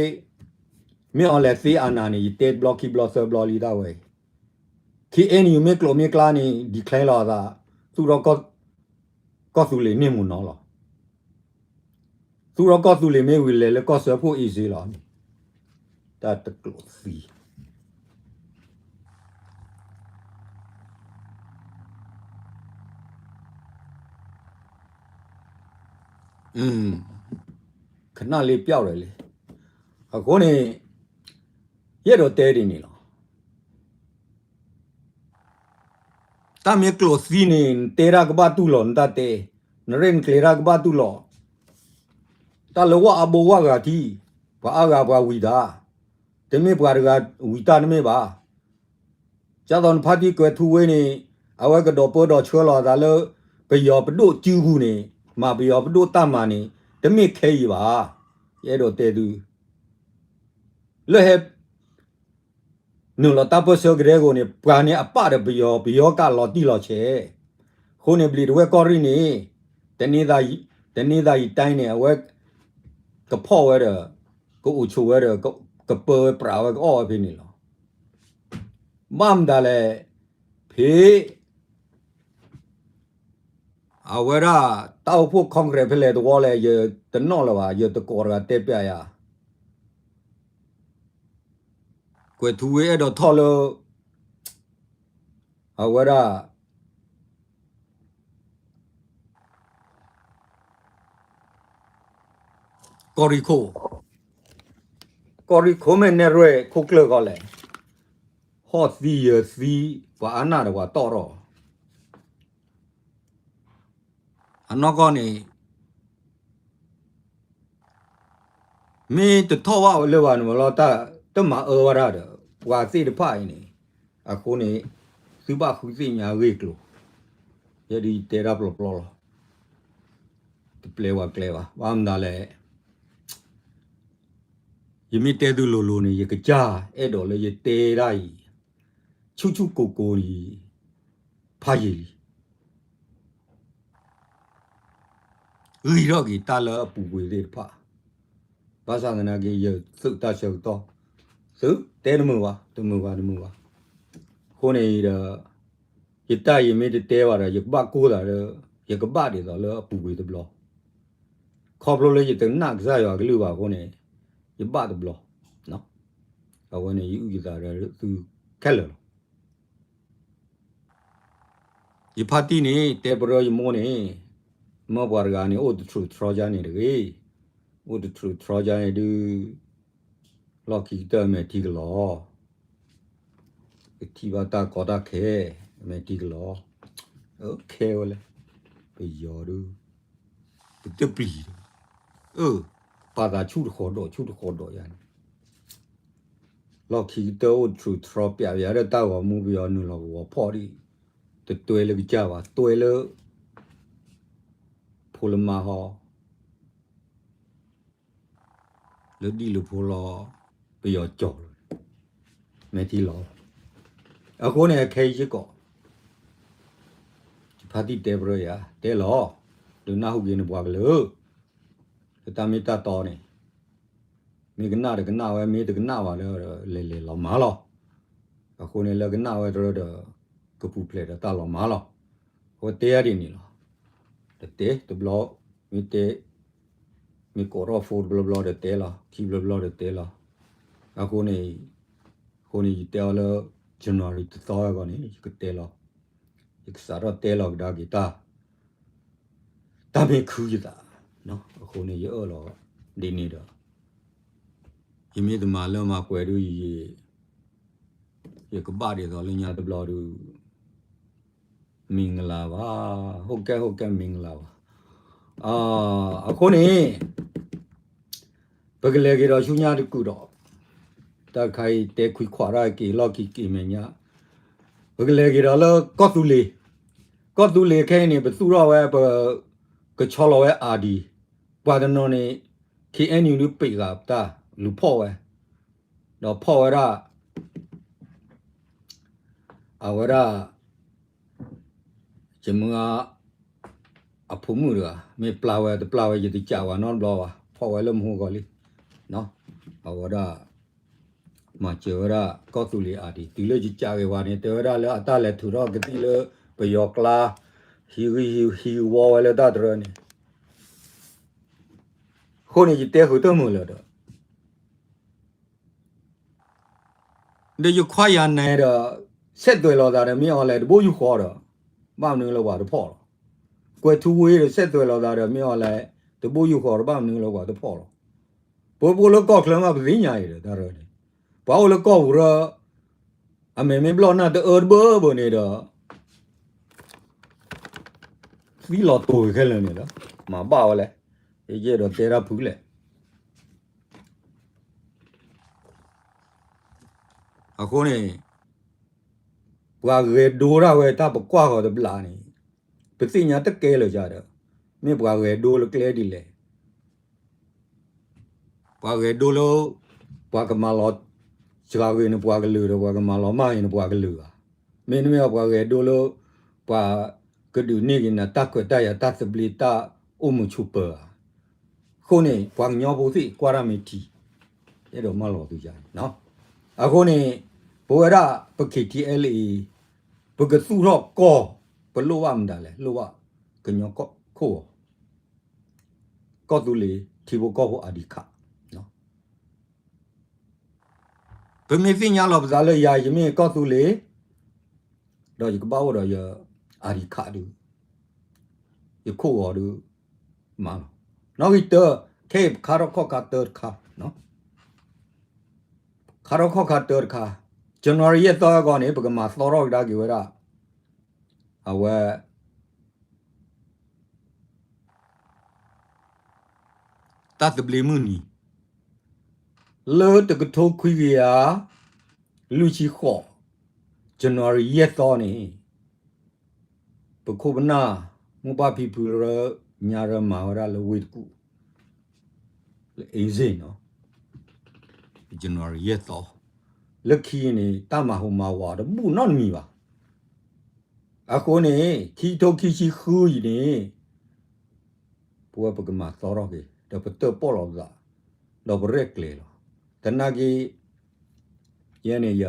မ့ၢ်အီၤလဲၤသ့အနၤန့ၣ် ယတဲဘျီခံဘျီသၢဘျီလံတၢ်ဝဲအံၤ, ခံအ့ၣ်နံၣ်မ့ၢ်ကျိာ်မ့ၢ်ကျါန့ၣ် declare လီၤအသး သူၣ်ထီၣ် ကီၢ်သူလ့ၤန့ၢ်မူနီၤလီၤ. သူၣ်ထီၣ်ကီၢ်သူလ့ၤမ့ၢ်ဝံၤလဲၤလၢကီၢ်စၢဖှိၣ် easy လီၤ. တၢ်တကျိာ်သံ ခနၣ်လၢပျီၢ်လၢာ်လံ. အဃိန့ၣ် ယအဲၣ်ဒိးတဲဒ်န့ၣ်လီၤ. တၢ်မ့ၢ်ကျိာ်သံန့ၣ် နတဲတၢ်ကဘၣ်တူၢ်လိာ်နတၢ်တဲ, နရဲၣ်နကျဲၤတၢ်ကဘၣ်တူၢ်လိာ်. တၢ်လၢဝၣ်အါဘိဝၣ်ဂၤထံ, ပှၤအါဂၤပှၤဝံၤတၢ်, တမ့ၢ်ပှၤတဂၤဝံၤတၢ်တမ့ၢ်ဘၣ်. ကၢ်သိးနဖါတံၢ်ကွဲၤထူဝ့န့ၣ် အဝဲကဒီးပၢဒီးဆှၢလီၤအသးလၢ ပယီၤပဒိၣ်စုပူၤန့ၣ် မၤပယီၤပဒိၣ်တၢ်မၤန့ၣ် တမ့ၢ်ခဲအံၤဘၣ်. ယအဲၣ်ဒိးတဲသု လၢဟဲ နုာ်လီၤတၢ်ပၢၢ်ဆၢကရၢခိၣ်န့ၣ် ပှၤန့ၣ်အပၣ်ဒီးပယီၤ, ပယီၤကးလီၤတံၢ်လီၤဆဲး. အဃိန့ၣ် ဘျံးတဝဲၢ်ကီၢ်ရ့ၣ်န့ၣ် တန့ၤသးယံၤ, တန့ၤသးယံၤတၢ်န့ၣ် အဝဲ ကဖီၣ်ဝဲဒီး ကအိၣ်ဆိးဝဲဒီး ကပၢဝဲပြးဝဲကအီၣ်ဝဲဖဲန့ၣ်လီၤ. ဘၣ်မတၤလဲၣ်, ဖဲ အဝဲဒၣ် တၢ်အိၣ်ဖှိၣ် Congress ဖဲလဲၣ်တဝီလဲၣ် ယတနီၣ်လၢၤဘၣ်, ယတကိးတဂၤတဲပျးယၤ တ ကွဲးထူဝ့အဲၣ်ဒိးထီၣ်လၢ အဝဲဒၣ် ကီၢ်ရ့ၣ်ခိၣ်, ကီၢ်ရ့ၣ်ခိၣ်မ့ၢ်နဲၣ်ရွဲၣ်ခိၣ်ကျၢၢ်ကီးလဲၣ်, ဟီၣ်သံယၢၤသံ ပှၤအါနၢ်ဒီးပှၤတီၣ်ထီၣ်, အနီၢ်ကီၢ်န့ၣ် မ့ၢ်တထီၣ်ဘၣ်ဝဲလၢၤဘၣ်န့ၣ်လီၤ, တၢ်တမၤအၢဝဲဒၣ်ဒီး ပှၤသ့ၣ်တဖၣ်အံၤန့ၣ်, အဃိန့ၣ် သုဘၣ်ဃုသ့ၣ်ညါအဂ့ၢ်အကျိၤ, ယဲဒၣ်ယတဲတၢ်ပျီပျီလီၤ, တပျဲဝဲကျဲဘၣ်, ဘၣ်မနုၤလဲၣ်, ယမ့ၢ်တဲသုလိၤလိၤန့ၣ် ယကစၢ်အဲၣ်ဒိးလၢယတဲဒၣ်အံၤ ဆူၣ်ဆူၣ်ကိၢ်ကိၢ်အံၤ ဖးယံာ်လံ, ဂံၢ်ထီၣ်က့ၤတၢ်လၢအပူၤကွံာ်သ့ၣ်တဖၣ်, ဘၣ်ဆၣ်သနာ်က့ ယသုးတၢ်ဆၢကတီၢ်, သုးတဲတမုာ်ဘၣ်, တမုာ်ဘၣ်တမုာ်ဘၣ်, အဃိန့ၣ်ဒီး ယတၢ်အံၤမ့ၢ်တတဲဘၣ်ဒီး ယကဘၣ်ကိၢ်သးဒီး ယကဘၣ်ဒ်သိးလၢအပူၤကွံာ်တဘျီ, ခီဖျိလၢယတနာ်ကစၢ်ယွၤအကလုၢ်ဘၣ်အဃိန့ၣ်, ယဘၣ်တဘျီ, အဝဲန့ၣ်ယအုၣ်ယသးဒီးသုခဲလၢာ်လီၤ. ယဖါတံၢ်န့ၣ် တဲပရၢယမိၢ်န့ၣ်, မၢပှၤတဂၤန့ၣ် အိၣ်တထြူးထြီကါန့ၣ်တဂ့ၤ, အိၣ်တထြူးထြီကါန့ၣ်ဒုး လီၢ်ခံကတၢၢ်အမဲာ်ထံကလီၤ, ကထံၣ်ဘၣ်တၢ်ကီတၢ်ခဲ, အမဲာ်ထံကလီၤ, ခဲဝဲလဲၣ်, ပယီၤဒုး, ပတပျံၤဒီး, အၢ, ပာ်သးဆူၣ်တဃီၤဒီးဆူၣ်တဃီၤဒီးယၤန့ၣ် လီၢ်ခံကတၢၢ်အိၣ်တထြူးထြီပျးပယၤဒီးတၢ်ဂီၤမူပယီၤနုာ်လီၤကဝီၤဖီၣ်ဒံး, တတွဲလၢကစၢ်ဘၣ်, တွဲလၢ ဖိလၢမါဟီ, လၢဒံၣ်လၢဖိလီၤ, ပယီၤကၠီၤလီၤ, မဲာ်ထံလီၤ, အဃိန့ၣ် အခဲအံၤစ့ၢ်ကီး ယဖါတံၢ်တဲပရၢယၤ တဲလီၤ, ဒုးနၢ်ဟူက့ၤနပှၤကလုာ်, လၢတၢ်မ့ၢ်တၢ်တီန့ၣ်, မ့ၢ်ကနၣ်ဒီးကနၣ်ဝဲ, မ့ၢ်တကနၣ်ဘၣ်လၢ လဲၤလဲၤလီၤမၢ်လီၤ, အဃိန့ၣ်လၢကနၣ်ဝဲတရၢဒီး ကပူၤဖျဲးဒီးတၢ်လီၤမၢ်လီၤ, အဝဲတဲယၤဒ်န့ၣ်လီၤ, တတဲတဘျီ, မ့ၢ်တဲ, မ့ၢ်ကိးထီၣ်ဖိတဘျီဘျီဒီးတဲလီၤ, ခံဘျီဘျီဒီးတဲလီၤ, အဃိန့ၣ်, အဃိန့ၣ်ယတဲအီၤလၢ January တသီအဂီၢ်န့ၣ် ယကတဲလီၤ, ယကစးထီၣ်တဲလီၤကဒါက့ၤတၢ် တၢ်မ့ၢ်ခုယသး, အဃိန့ၣ်ယအၢၣ်လီၤဒ်န့ၣ်ဒီး, ယမ့ၢ်တမၤလၢမၤပှဲၤဒုး, ယကဘၣ်ဒ်သိးလၢညါတဘျီဒုး, မ့ၢ်ဂ့ၤလၢၤဘၣ်, ဟုတ်ကဲ့ဟုတ်ကဲ့ မ့ၢ်ဂ့ၤလၢၤဘၣ်, အဃိန့ၣ် ပကလဲၤက့ၤဒီးဆူညါတကုာ်ဒီး, တၢ်တခါအံၤတဲခွံခွးတၢ်က့ၤလီၢ်ခံက့ၤမဲာ်ညါ, ပကလဲၤက့ၤဒီးလၢကီၢ်သူလ့ၤ, ကီၢ်သူလ့ၤခဲအံၤန့ၣ် ပသူၣ်ထီၣ်ဝဲ ပကဆီလီၤဝဲ ID, ပှၤတနီၤန့ၣ် KNU ဒုးပံးဃာ်တၢ်လူၤဖီၣ်ဝဲ, ဒီးဖီၣ်ဝဲဒၣ် အဝဲဒၣ် ယမုၢ်ဂၤ အဖိမုၣ်တဂၤ မ့ၢ်ပျၢ်ဝဲတပျၢ်ဝဲ ယတကးဝဲနီတဘျီဘၣ်, ဖီၣ်ဝဲလၢမူကီၤလံ, အဝဲဒၣ် မၤစၢၤဝဲဒၣ်ကီၢ်သူလ့ၤ ID, တုၤလၢယကးက့ၤဝဲန့ၣ် တဲဝဲဒၣ်လၢအတၢ်လဲၤထုးထီၣ်ကသံၣ်လၢပယီၤကျါ, ဟံးဂံၢ်ဟံးဝီဝဲလၢတၢ်တရၢန့ၣ်, အဃိန့ၣ် ယတဲဃုာ်တမုာ်လၢၤဒီး ဒီးယခွါယၤနဲဒီး ဆက်သွယ်လိာ်သးဒီးမ့ၢ်အီၤလဲၣ် တဘိယူၢ်ဃီဒီး ဘၣ်မနုၤလၢပှၤတဖီၣ်လီၤ. ကွဲၤထူဝ့ဒီး ဆက်သွယ်လိာ်သးဒီးမ့ၢ်အီၤလဲၣ် တဘိယူၢ်ဃီဒီး ဘၣ်မနုၤလၢပှၤတဖီၣ်လီၤ. ပှၤအိၣ်လၢကီၢ်ချၢမး ပသ့ၣ်ညါအံၤဒီး တၢ်ရၢန့ၣ် ပှၤအိၣ်လၢကီၢ်ပူၤရၢ အမဲာ်မ့ၢ်ဘျီၣ်နၢ်တအၢတဘၢဘၢန့ၣ်ဒီး သံလီၤတိာ်ခဲလၢာ်န့ၣ်လီၤ. မၤဘၣ်ဝဲလဲၣ်. ယအဲၣ်ဒိးတဲတၢ်ဖုလဲၣ်. အဃိန့ၣ် ပှၤဂဲၤဒိတၢ်ဝဲတၢ်ပကွၢ်ဃီၤတဘျီန့ၣ် ပသ့ၣ်ညါတကဲလၢၤကဒီး မ့ၢ်ပှၤဂဲၤဒိလၢကျဲဒ်လဲၣ်. ပှၤဂဲၤဒိလၢ ပှၤကမၤလီၤ စှၤဂ့ၤန့ၣ် ပှၤကလုာ်ဒီး ပှၤကမၤလီၤမၢ်ဂ့ၤန့ၣ် ပှၤကလုာ်ဧါ. မ့တမ့ၢ်ပှၤဂဲၤဒိလၢ ပှၤကဒုးန့ၢ်က့ၤနၤတၢ်ခွဲးတၢ်ယာ်တၢ်သဘျ့တၢ်အိၣ်မုာ်ဆိးပၢၤဧါ. အဃိန့ၣ် ပှၤကညီဖိသ့ၣ်ကွၢ်တၢ်မ့ၢ်ထံ အဲၣ်ဒိးမၢလီၤသုယၤန့ၣ်. အဃိန့ၣ် ပဝဲဒၣ်ပ KTLA ပကသူၣ်ထီၣ်ကီၢ် ပလိၣ်ဘၣ်မတၤလဲၣ် လိၣ်ဘၣ်ကညီကီၢ်ခိၣ်ဧါ. ကီၢ်သူလ့ၤ ထံဖိကီၢ်ဖိအါဒံးခး ပ ပမ့ၢ်သ့ၣ်ညါလီၤပသးလၢယၤ ယမ့ၢ်ကီၢ်သူလ့ၤ ဒီးယကဘၣ်အိၣ်ဒီးယ ID card ဒုး, ယခိၣ်ဂီၤဒုး, မးလီၤ. နီၣ်ဂံၢ်တၢ, ခဲအံၤပခါထီၣ်ခီၣ်ခါတၢတခါ, ခါထီၣ်ခီၣ်ခါတၢတခါ, January ယဲၢ်သီအဂီၢ်န့ၣ် ပကမၤသီထီၣ်ကဒါက့ၤဝဲဒၣ် အဝဲ တၢ်သဘျ့မုၢ်နံၤ လၢတကထိခွံကယၤ လွံၢ်ဆံဃိး January ယဲၢ်သီန့ၣ် ပခိၣ်ပနၢ် မိၢ်ပၢ်ဖံဖုလၢညါရၢ မၤဝဲဒၣ်လၢဝ့ၢ်တကူၣ် လၢ အ့စ့ၣ်နီၤ January ယဲၢ်သီ, လၢခံန့ၣ် တၢ်မၤဟူးမၤဝးတဘူၣ်နီတမံၤဘၣ်. အဃိန့ၣ် ခံထိခံဆံဃုအံၤန့ၣ် ပဝဲပကမၤသီထီၣ်က့ၤ ဒီးပတၢၣ်ပီၣ်လီၤသး ဒီးပရဲၣ်ကျဲၤလီၤ. သနာ်က့ ယဲန့ၣ်ယ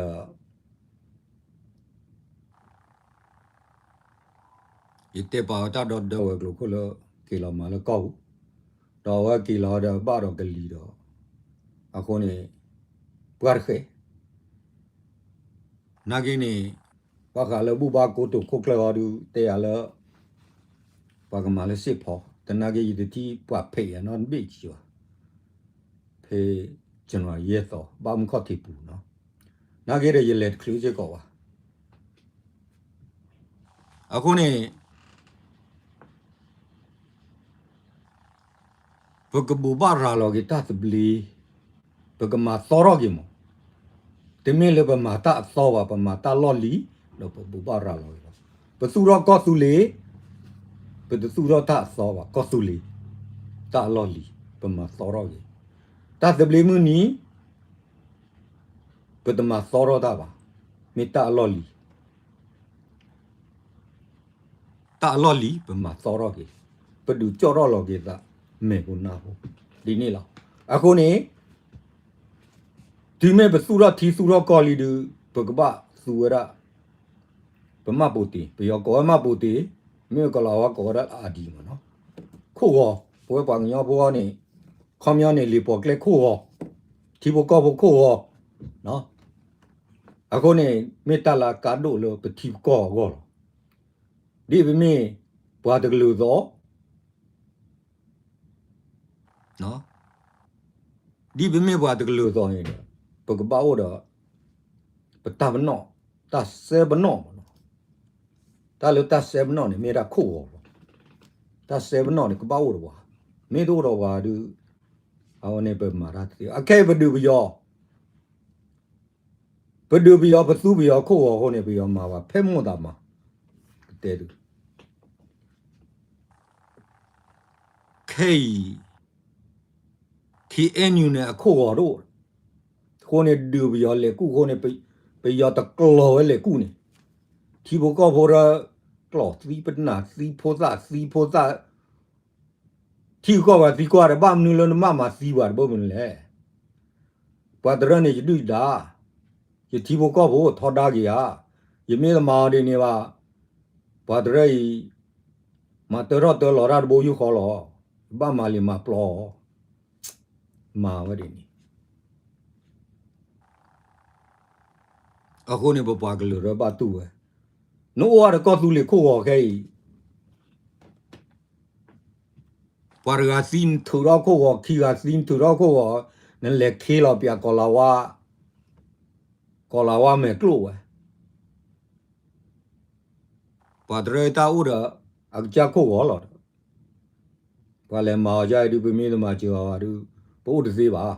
ယတဲပာ်ဝဲတၢ်ဒီဒၢဝဲၤကျိၤခိၣ်လၢ က့ၤလီၤမၤလၢကီၢ်ပူၤ, ဒီးအဝဲက့ၤလီၤဒီးဘၣ်ဒီးကလံၤဒီး အဃိန့ၣ် ပှၢ်တဃဲး နာ်က့န့ၣ် ဘၣ်ဃးလၢဘူၣ်ဘါကိတိာ်ခိၣ်ကျၢၢ်အီၤဒုး တဲယၤလၢ ပှၤကမၤလၢစ့ၢ်ဖီ, သနာ်က့ယတထံၣ်ပှၤဖဲးယၤနီတဘ့ၣ်ကဘၣ်, ဖဲ January ယဲၢ်သီ ဘၣ်မုၢ်ခီၣ်ထံးပူၤနီၤ, နာ်က့ဒီးယလဲၤတချုးစ့ၢ်ကီးဘၣ်. အဃိန့ၣ် ပကဘိးဘၣ်ရၤလီၤက့ၤတၢ်သဘျ့, ပကမၤသီထီၣ်က့ၤမး, တမ့ၢ်လၢပမၤတၢ်အသီဘၣ်, ပမၤတၢ်လီၢ်လံၤ, ဒီးပဘိးဘၣ်ရၤလီၤက့ၤလီၤ. ပသူၣ်ထီၣ်ကီၢ်သူလ့ၤ, ပတသူၣ်ထီၣ်တၢ်အသီဘၣ်, ကီၢ်သူလ့ၤ, တၢ်အလီၢ်လံၤ ပမၤသီထီၣ်က့ၤ, တၢ်သဘျ့မုၢ်နံၤ ပတမၤသီထီၣ်တၢ်ဘၣ်, မ့ၢ်တၢ်အလီၢ်လံၤ တၢ်အလီၢ်လံၤ ပမၤသီထီၣ်က့ၤ, ပဒုးကၠီၣ်ထီၣ်လီၤက့ၤသး မဲာ်ဖိနၢ်ဖိ ဒ်န့ၣ်လီၤ. အဃိန့ၣ် တုၤမ့ၢ်ပသူၣ်ထီၣ်ထံသူၣ်ထီၣ်ကီၢ်လံဒုး ပကဘၣ်သူဝဲဒၣ် ပမှတ်ပုံတင်, ပယီၤကိးဝဲ မှတ်ပုံတင်, မ့ၢ်ကလီၤဝါကိးဝဲဒၣ် ID မးနီၤ, ခိၣ်ဂီၤ, ပဝဲပှၤကညီဖိန့ၣ် ခီပညီန့ၣ် လံာ်ပိာ်ကျဲခိၣ်ဂီၤ, ထံဖိကီၢ်ဖိခိၣ်ဂီၤ, အဃိန့ၣ် မ့ၢ်တၢ်လၢအကါဒိၣ်လၢပထံပကီၢ်အဂီၢ်လီၤ. ဒ်ပမ့ၢ်ပှၤတကလုာ်သိး ဒ်ပမ့ၢ်ပှၤတကလုာ်သိးန့ၣ် ပကဘၣ်အိၣ်ဒီး ပတၢ်ပနီၣ်, တၢ်စဲပနီၣ်မးနီၤ, တၢ်လၢတၢ်စဲပနီၣ်န့ၣ် မ့ၢ်ဒၣ်ခိၣ်ဂီၤလီၤ. တၢ်စဲပနီၣ်န့ၣ် ကဘၣ်အိၣ်ဒီးပှၤ, မ့ၢ်တအိၣ်ဒီးပှၤဒုး အဝဲန့ၣ်ပမၤတၢ်တသ့, အခဲအံၤပဒုးပယီၤ ပဒုးပယီၤ ပသူပယီၤခိၣ်ဂီၤအဃိန့ၣ် ပယီၤမၤဘၣ်ဖဲမိၢ်သးမၤ, ကတဲဒုး ခဲအံၤ KNU န့ၣ် အခိၣ်ဂီၤတအိၣ်, အဃိန့ၣ် ဒုးပယီၤလဲၤကူၣ်အဃိန့ၣ် ပယီၤတကျီၤဝဲလဲၤကူၣ်န့ၣ်, ထံဖိကီၢ်ဖိဒီး ကျီၢ်သံပနၢ်သံဖိသၣ်သံဖိသၣ် ထံကီၢ်ပှၤသံကွၢ်ဒီး ဘၣ်မနုၤလၢနဘၣ်မၤသံပှၤတဘၣ်မနုၤလဲၣ်. ပှၤတရၢန့ၣ် ယဒုၣ်ယဒါ, ယထံဖိကီၢ်ဖိထီဒါက့ၤဧါ, ယမ့ၢ်တမၤအီၤဒ်န့ၣ်ဘၣ်, ပှၤတရၢအံၤ မၤတၢထီၣ်တၢလီၤတၢ်တဘိယူၢ်ဃီလီၤ, ယဘၣ်မၤလံာ်မၤပျီအီၤ, မၤဝဲဒ်န့ၣ် အဃိန့ၣ် ပပှၤကလုာ်ဒီးဘၣ်တူၢ်ဝဲ, နအိၣ်ဝဲဒီးကီၢ်သူလ့ၤခိၣ်ဂီၤခဲအံၤ, ပှၤတဂၤသံနထုးထီၣ်ခိၣ်ဂီၤ, ခံဂၤသံနထုးထီၣ်ခိၣ်ဂီၤ, နလဲၤခ့လီၤပၠးကီၤလၤဝါ, ကီၤလၤဝါမဲာ်ကျိၣ်ဝဲ, ပှၤတရၢတၢ်အိၣ်ဒီး အကစၢ်ခိၣ်ဂီၤလီၤ. ပှၤလဲၤမၤအီၤဒ်အံၤဒုး ပမ့ၢ်တမၤစၢၤအီၤဘၣ်ဒုး ပအိၣ်တသ့ဘၣ်.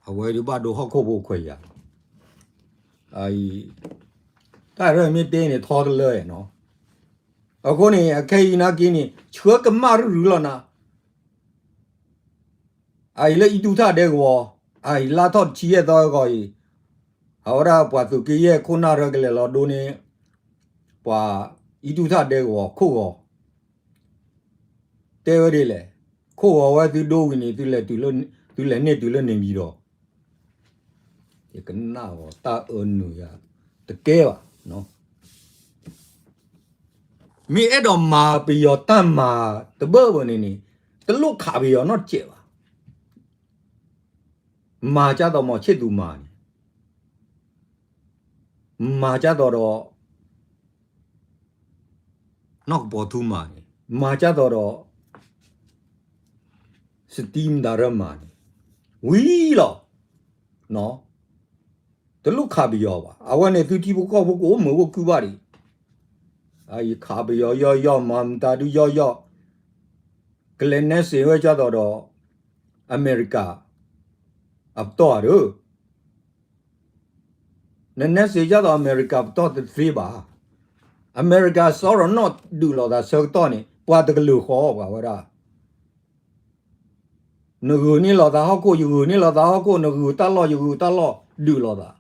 အဝဲဒုးဘၣ်ဒိဟီၣ်ခိၣ်ဖိခွဲးယာ်လီၤ. အံၤ တၢ်ရဲၣ်မ့ၢ်တဲန့ၣ် ထီတလၢနီၤ. အဃိန့ၣ် အခဲအံၤနာ်က့န့ၣ် ဆှၢကမၣ်ရုၢ်ရုၢ်လီၤနၤ အအံၤလၢအံၣ်တူၢ်ထၣ်ဒဲကဝီၤ, အအံၤလါထီၣ်တဆံယဲၢ်သီအဂီၢ်အံၤ, အဝဲဒၣ်ပှၤသုးက့ယဲၢ်ခိၣ်နၢ်ရၢကလဲၤလီၤဒိန့ၣ် ပှၤအံၣ်တူၢ်ထၣ်ဒဲကဝီၤခိၣ်ဂီၤ တဲဝဲဒ်လဲၣ်, ခိၣ်ဂီၤဝဲသုဒိဝံၤန့ၣ် သုလဲၤန့ၢ်တုၤလၢန့ၣ်မံၤဒီး ယကနၣ်ဂီၤတၢ်အၢနုာ်ယၤ တကဲဘၣ်. မ့ၢ်အဲၣ်ဒိးမၤပယီၤတၢ်မၤတဘၢၣ်ဘၣ်န့ၣ်န့ၣ် တလိၣ်ခးပယီၤနီတစဲးဘၣ်. မၤကၢ်သိးမီၤဆ့ၣ်သူမၤန့ၣ်, မၤကၢ်သိးဒီး နီၢ်ကပီၤထူမၤန့ၣ်, မၤကၢ်သိးဒီး စတံမတၤရၢမၤန့ၣ်, ဝံၤလီၤ. တလိၣ်ခးပယီၤဘၣ်. အဝဲန့ၣ် သုထံဖိကီၢ်ဖိကအိၣ်မုာ်အိၣ်ခုၣ်ဘၣ်ဒံး, ယခးပယီၤယီၢ်ယီၢ် မၤမတၤဒုယီၢ်ယီၢ်, ကလဲၤနဲစ့ဝဲကၢ်သိးဒီး အမဲရကၤ အပတီၢ်ဧါဒီး နနဲစ့ကၢ်သိးအမဲရကၤပတီၢ်တသ့ဘၣ်. အမဲရကၤစီၤရီၤနီၣ်ဒုးလိာ်သးဆၢကတီၢ်န့ၣ် ပှၤတကလုာ်ဃီပှၤဝဲဒၣ်, နဂုာ်န့ၢ်လိာ်သးဟီၣ်ခိၣ် ယဂုာ်န့ၢ်လိာ်သးဟီၣ်ခိၣ် နဂုာ်တၢ်လီၢ် ယဂုာ်တၢ်လီၢ် ဒုးလိာ်သး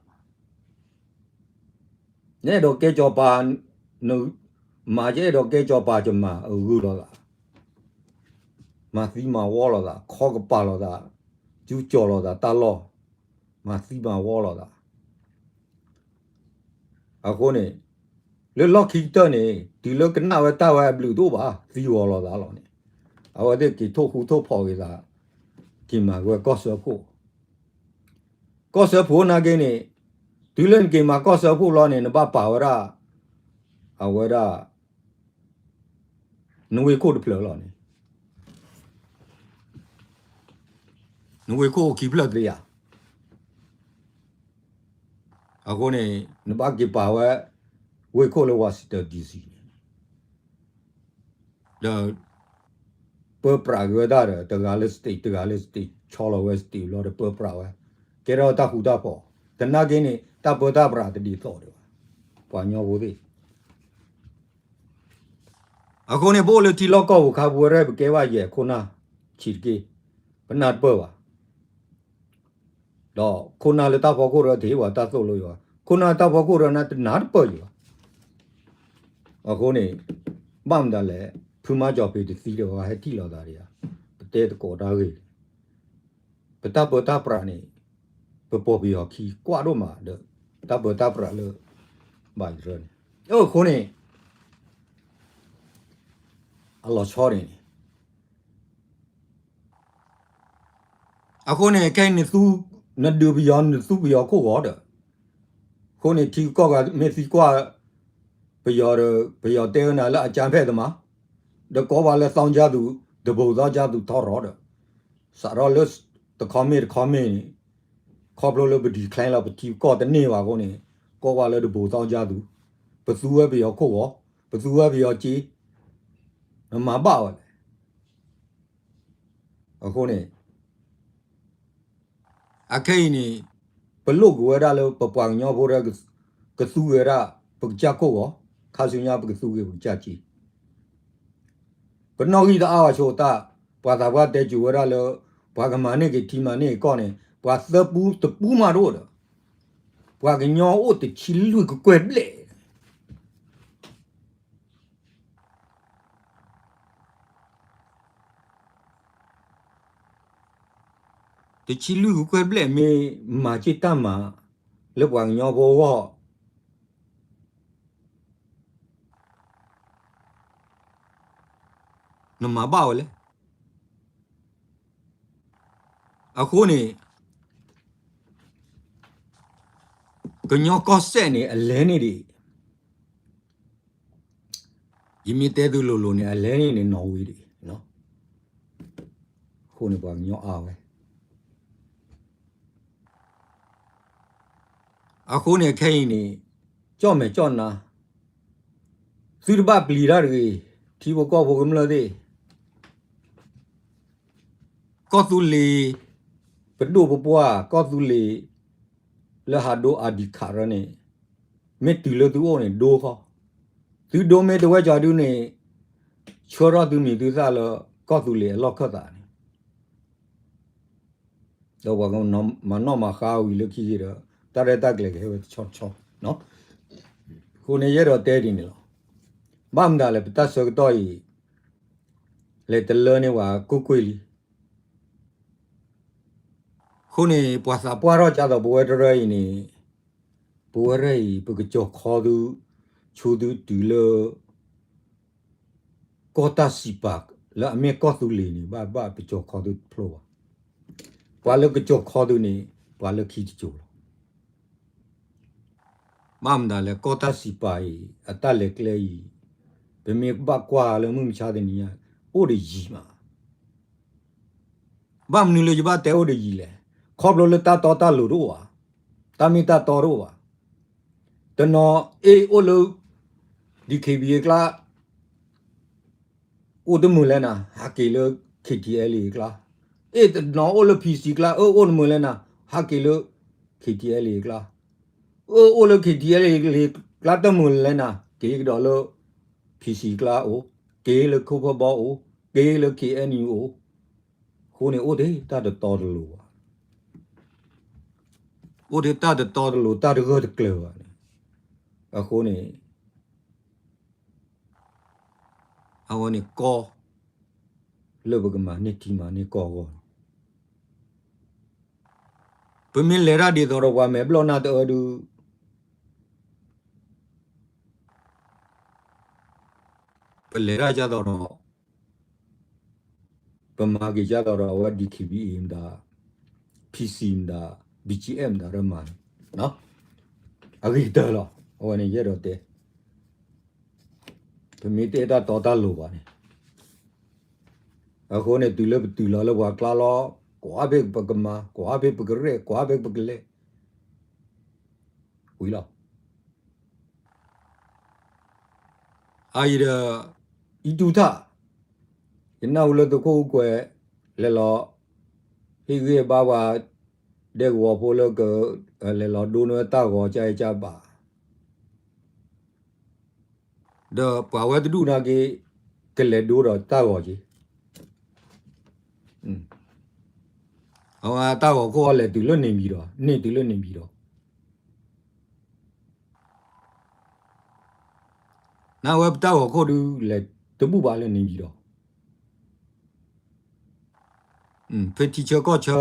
နအဲၣ်ဒိးကဲစီၤပၤ, မၤယအဲၣ်ဒိးကဲစီၤပၤ ယမၤအဂုာ်လိာ်သး, မၤသံမၤဝီလိာ်သး ခီကပၤလိာ်သး, ကၠူကၠီၤလိာ်သးတၢ်လီၢ်, မၤသံမၤဝီလိာ်သး. အဃိန့ၣ် လၢလီၢ်ခံကတၢၢ်န့ၣ် တုၤလၢကနၣ်ဝဲတၢ်ဝဲအဘျုးတအိၣ်ဘၣ် သံဝီၤလိာ်သးလီၤန့ၣ်, အဝဲသ့ၣ်က့ၤထိၣ်ဃူထိၣ်ဖိးက့ၤသး, က့ၤမၤဝဲကီၢ်စၢဖှိၣ် ကီၢ်စၢဖှိၣ်နာ်က့န့ၣ်, တုၤလၢနက့ၤမၤကီၢ်စၢဖှိၣ်လီၤန့ၣ် နဘၣ်ပာ်ဝဲဒၣ်, အဝဲဒၣ်, နဝ့ၢ်ခိၣ်တဖျၢၣ်လီၤန့ၣ်, နဝ့ၢ်ခိၣ်အိၣ်ခံဖျၢၣ်သ့ဧါ. အဃိန့ၣ် နဘၣ်က့ၤပာ်ဝဲ ဝ့ၢ်ခိၣ်လၢ Washington D C န့ၣ် ဒီး ပၢပြးက့ၤဝဲဒၣ်ဒီး တဂၤလၢ state တဂၤလၢ state ဆီလီၤဝဲ state ဘျီဒီးပၢပြးဝဲ, ကဲထီၣ်တၢ်ဃူတၢ်ဖိး, သနာ်က့န့ၣ် တၢ်ပၢတၢ်ပြးတဒ်သိးဒံးဘၣ်, ပှၤကညီဖိသ့ၣ်. အဃိန့ၣ် ပအိၣ်လၢထံလီၢ်ကီၢ်ပူၤခါ ပဝဲရဲၣ် ပကဲဘၣ်ယဲၢ်ခိၣ်နၢ်ဆံးတက့ၢ်, ပနၢ်တပၢၢ်ဘၣ်. ဒီးခိၣ်နၢ်လၢတၢ်ဖီခိၣ်ဒီး တဟ့ၣ်ပှၤတၢ်သိၣ်လိယဘၣ်, ခိၣ်နၢ်လၢတၢ်ဖီခိၣ်ဒီး နတနၢ်တပၢၢ်ယဘၣ်. အဃိန့ၣ် ဘၣ်မတၤလဲၣ်, ဖုမါကၠီၤဖံးတသံဒီး ပှၤဟဲထံၣ်လိာ်သးဒံးဧါ, ပတဲသကိးတၢ်ဂ့ၢ်, ပတၢ်ပၢတၢ်ပြးန့ၣ် ပပီၢ်ပယီၤခံကွၢ်ဒိၣ်မးဒီး တၢ်ပၢတၢ်ပြးလၢ ဘၣ်ယရၢန့ၣ်, အဃိန့ၣ် အလီၤဆီန့ၣ်န့ၣ် အဃိန့ၣ် ခဲအံၤန့ၣ် နဒုးပယီၤ နသူပယီၤခိၣ်ဂီၤဒီး, အဃိန့ၣ် ထံကီၢ်ဂၤမ့ၢ်သံကွၢ်ပယီၤဒီး ပယီၤတဲဝဲနၤလၢ အကြမ်းဖက်သမား, ဒီးကိးပှၤလၢ သောင်းကျားသူ, တဘိသောင်းကျားသူ ထီရီၤဒီး, စးထီၣ်လၢ တခီမ့ၢ်တခီမ့ၢ်န့ၣ်, ခီဖျိလၢပ decline လီၤ ပထံကီၢ်တန့ၢ်ဘၣ်အဃိန့ၣ်, ကိးပှၤလၢ တဘိသောင်းကျားသူ, ပသူဝဲပယီၤခိၣ်ဂီၤ, ပသူဝဲပယီၤစ့, နမၤဘၣ်ဝဲလဲၣ်. အဃိန့ၣ် အခဲအံၤန့ၣ် ပလိၣ်က့ၤဝဲဒၣ်လၢပပှၤကညီဖိဒီး ကသူဝဲဒၣ် ပကစၢ်ခိၣ်ဂီၤ, ခါဆူညါပကသူက့ၤပကစၢ်စ့, ပနီၣ်ဂံၢ်တအါဘၣ်ဆိတၢ်, ပှၤသးပှၢ်တဲစၢၤဝဲဒၣ်လၢ ပှၤကမၤန့ၢ်က့ၤထံမၤန့ၢ်ကီၢ်န့ၣ် ပှၤသၢပူတပူမးတအိၣ်ဒီး, ပှၤကညီအိၣ်တဆံလွံၢ်ကကွဲၢ်ဘျဲၣ် တဆံလွံၢ်ကကွဲၢ်ဘျဲၣ်မ့ၢ်မၤစ့ၢ်တၢ်မၤ လၢပှၤကညီဖိအဂီၢ် နမၤဘၣ်ဝဲလဲၣ်. အဃိန့ၣ် ကညီကီၢ်စဲၣ်န့ၣ် အလဲၤန့ၢ်ဒံး, ယမ့ၢ်တဲသုလိၤလိၤန့ၣ် အလဲၤန့ၢ်န့ၣ် နီၣ်ဝ့ဒံး, အဃိန့ၣ်ပှၤကညီအါဝဲ အဃိန့ၣ်ခဲအံၤန့ၣ် ကၠီၣ်မဲာ်ကၠီၣ်နါ, သုတဘၣ်ပျံၤတၢ်တဂ့ၤ, ထံဖိကီၢ်ဖိကမျၢၢ်သ့ၣ်, ကီၢ်သူလ့ၤ, ပဒိၣ်ပပှၢ် ကီၢ်သူလ့ၤ လၢဟးဒိအါဒံခးရၢန့ၣ်, မ့ၢ်တုၤလၢသုအိၣ်န့ၣ် ဒိဃီ, သုဒိမ့ၢ်တဝဲကီၤဒုန့ၣ်, ဆှၢထီၣ်သုမံၤသုသၣ်လၢ ကီၢ်သူလ့ၤအလီၢ်ခၢၣ်သးန့ၣ် ဒီးပှၤကမၤနီၣ်မၤဃါဝံၤလၢခံက့ၤဒီး တၢ်ရဲၣ်တၢ်ကျဲၤကဟဲဝဲတဆီတဆီ, အဃိန့ၣ်ယအဲၣ်ဒိးတဲဒ်န့ၣ်လီၤ. ဘၣ်မတၤလဲၣ် ပတၢ်ဆၢကတီၢ်အံၤ လဲၤတလၢန့ၢ်ပှၤကွ့ၢ်ကွ့ၢ်လံ. အဃိန့ၣ် ပှၤသးပှၢ်ထီၣ်ကၢ်သိးပဝဲတရၢအံၤန့ၣ်, ပဝဲတရၢအံၤ ပကစီၤခီသု, ဆိသုတုၤလၢ ကီၢ်တၢ်စံးပာ်လၢအမ့ၢ်ကီၢ်သူလ့ၤန့ၣ် ဘၣ်ဘၣ်ပကစီၤခီသုတဖျိဘၣ်. ပှၤလၢကစီၤခီသုန့ၣ် ပှၤလၢခံတစိၤလီၤ. ဘၣ်မတၤလဲၣ် ကီၢ်တၢ်စံးပာ်အံၤ အတၢ်လဲၤကျဲအံၤ ပမ့ၢ်ဘၣ်ကွၢ်လၢမုၢ်မဆါတနံၤညါ အိၣ်တယံၤမး. ဘၣ်မနုၤလၢယဘၣ်တဲအိၣ်တယံၤလဲၣ်, ခီဖျိလၢတၢ်တီတၢ်လိၤတအိၣ်ဘၣ်, တၢ်မ့ၢ်တၢ်တီတအိၣ်ဘၣ်. တနီၤအ့ၣ်အိၣ်လၢ ဒီး ခ့ဘံၣ်အ့ၣ် ကျါ အိၣ်တမုာ်လဲၣ်နၤ ဟးက့ၤလၢ ခ့ထံအဲလ်အ့ၣ် အကျါ, အ့ၣ်တနီၤအိၣ်လၢ ဖံစံ ကျါ အၢ အိၣ်တမုာ်လဲၣ်နၤ ဟးက့ၤလၢ ခ့ထံအဲလ်အ့ၣ် အကျါ, အၢ အိၣ်လၢ ခ့ထံအဲလ်အ့ၣ် အကျါတမုာ်လဲၣ်နၤ က့ၤကဒီးလၢ ဖံစံ ကျါအိၣ်, က့ၤလၢ ခိၣ်ဖၢဘီအိၣ်, က့ၤလၢ ခ့အဲၣ်ယူၣ် အိၣ်, အဃိန့ၣ် အိၣ်ထဲတၢ်တတီတလိၤဘၣ်, အိၣ်ထဲတၢ်တတီတလိၤ တၢ်တဂၢၢ်တကျၢၤဘၣ်န့ၣ်, အဃိန့ၣ် အဝဲန့ၣ်ကီၢ် လၢပကမၤန့ၢ်ထံမၤန့ၢ်ကီၢ်အဂီၢ်န့ၣ်, ပမ့ၢ်လဲၤတၢ်ဒ်သိးဒီးပှၤမဲာ်ဘျီၣ်နၢ်တအၢဒုး ပလဲၤတၢ်ဒ်သိးဒီး ပမၤက့ၤဒ်သိးဒီးအဝဲ ဒီး ခ့ဘံၣ်အ့ၣ် မတၤ, ဖံစံ မတၤ, ဘံၣ်ကၠံအဲၣ် မတၤ ရၢမၤန့ၣ်, အဂ့ၤကတၢၢ်လီၤ. အဝဲန့ၣ် ယအဲၣ်ဒိးတဲ ပမ့ၢ်တအဲၣ်တၢ်တီတၢ်လိၤဘၣ်န့ၣ်, အဃိန့ၣ် တုၤလၢပတုၤလီၤလၢပှၤကျါလီၤ, ကွၢ်ဖဲပကမၤ, ကွၢ်ဖဲပကရဲၣ်, ကွၢ်ဖဲပကလဲၤ, ဝံၤလီၤ. အအံၤဒီး အံတူၢ်ထၣ်, ယနၢ်ဟူလၢသုးခိၣ်အူကွဲၤ လဲၤလီၤ ဟ့ၣ်ဂံၢ်ဘါပှၤ ဒဲကဝီၤဖိလၢက လဲၤလီၤဒိန့ၢ်တၢ်ဂီၤကၢ်အံၤကၢ်ဘၣ် ဒီးပှၤဝဲတဒူၣ်နာ်က့ ကလဲၤဒိဒီးတၢ်ဂီၤက့ၤ, အဝဲတၢ်ဂီၤခိၣ်အီၤလဲၤတုၤလၢန့ၣ်ပၠံၤဒီး န့ၢ်တုၤလၢန့ၣ်ပၠံၤဒီး နဝဲပတၢ်ဂီၤခိၣ်ဒုးလဲၤတဘူၣ်ဘၣ်လၢန့ၣ်ပၠံၤဒီး, ဖဲထံဆၢကီၢ်ဆၢ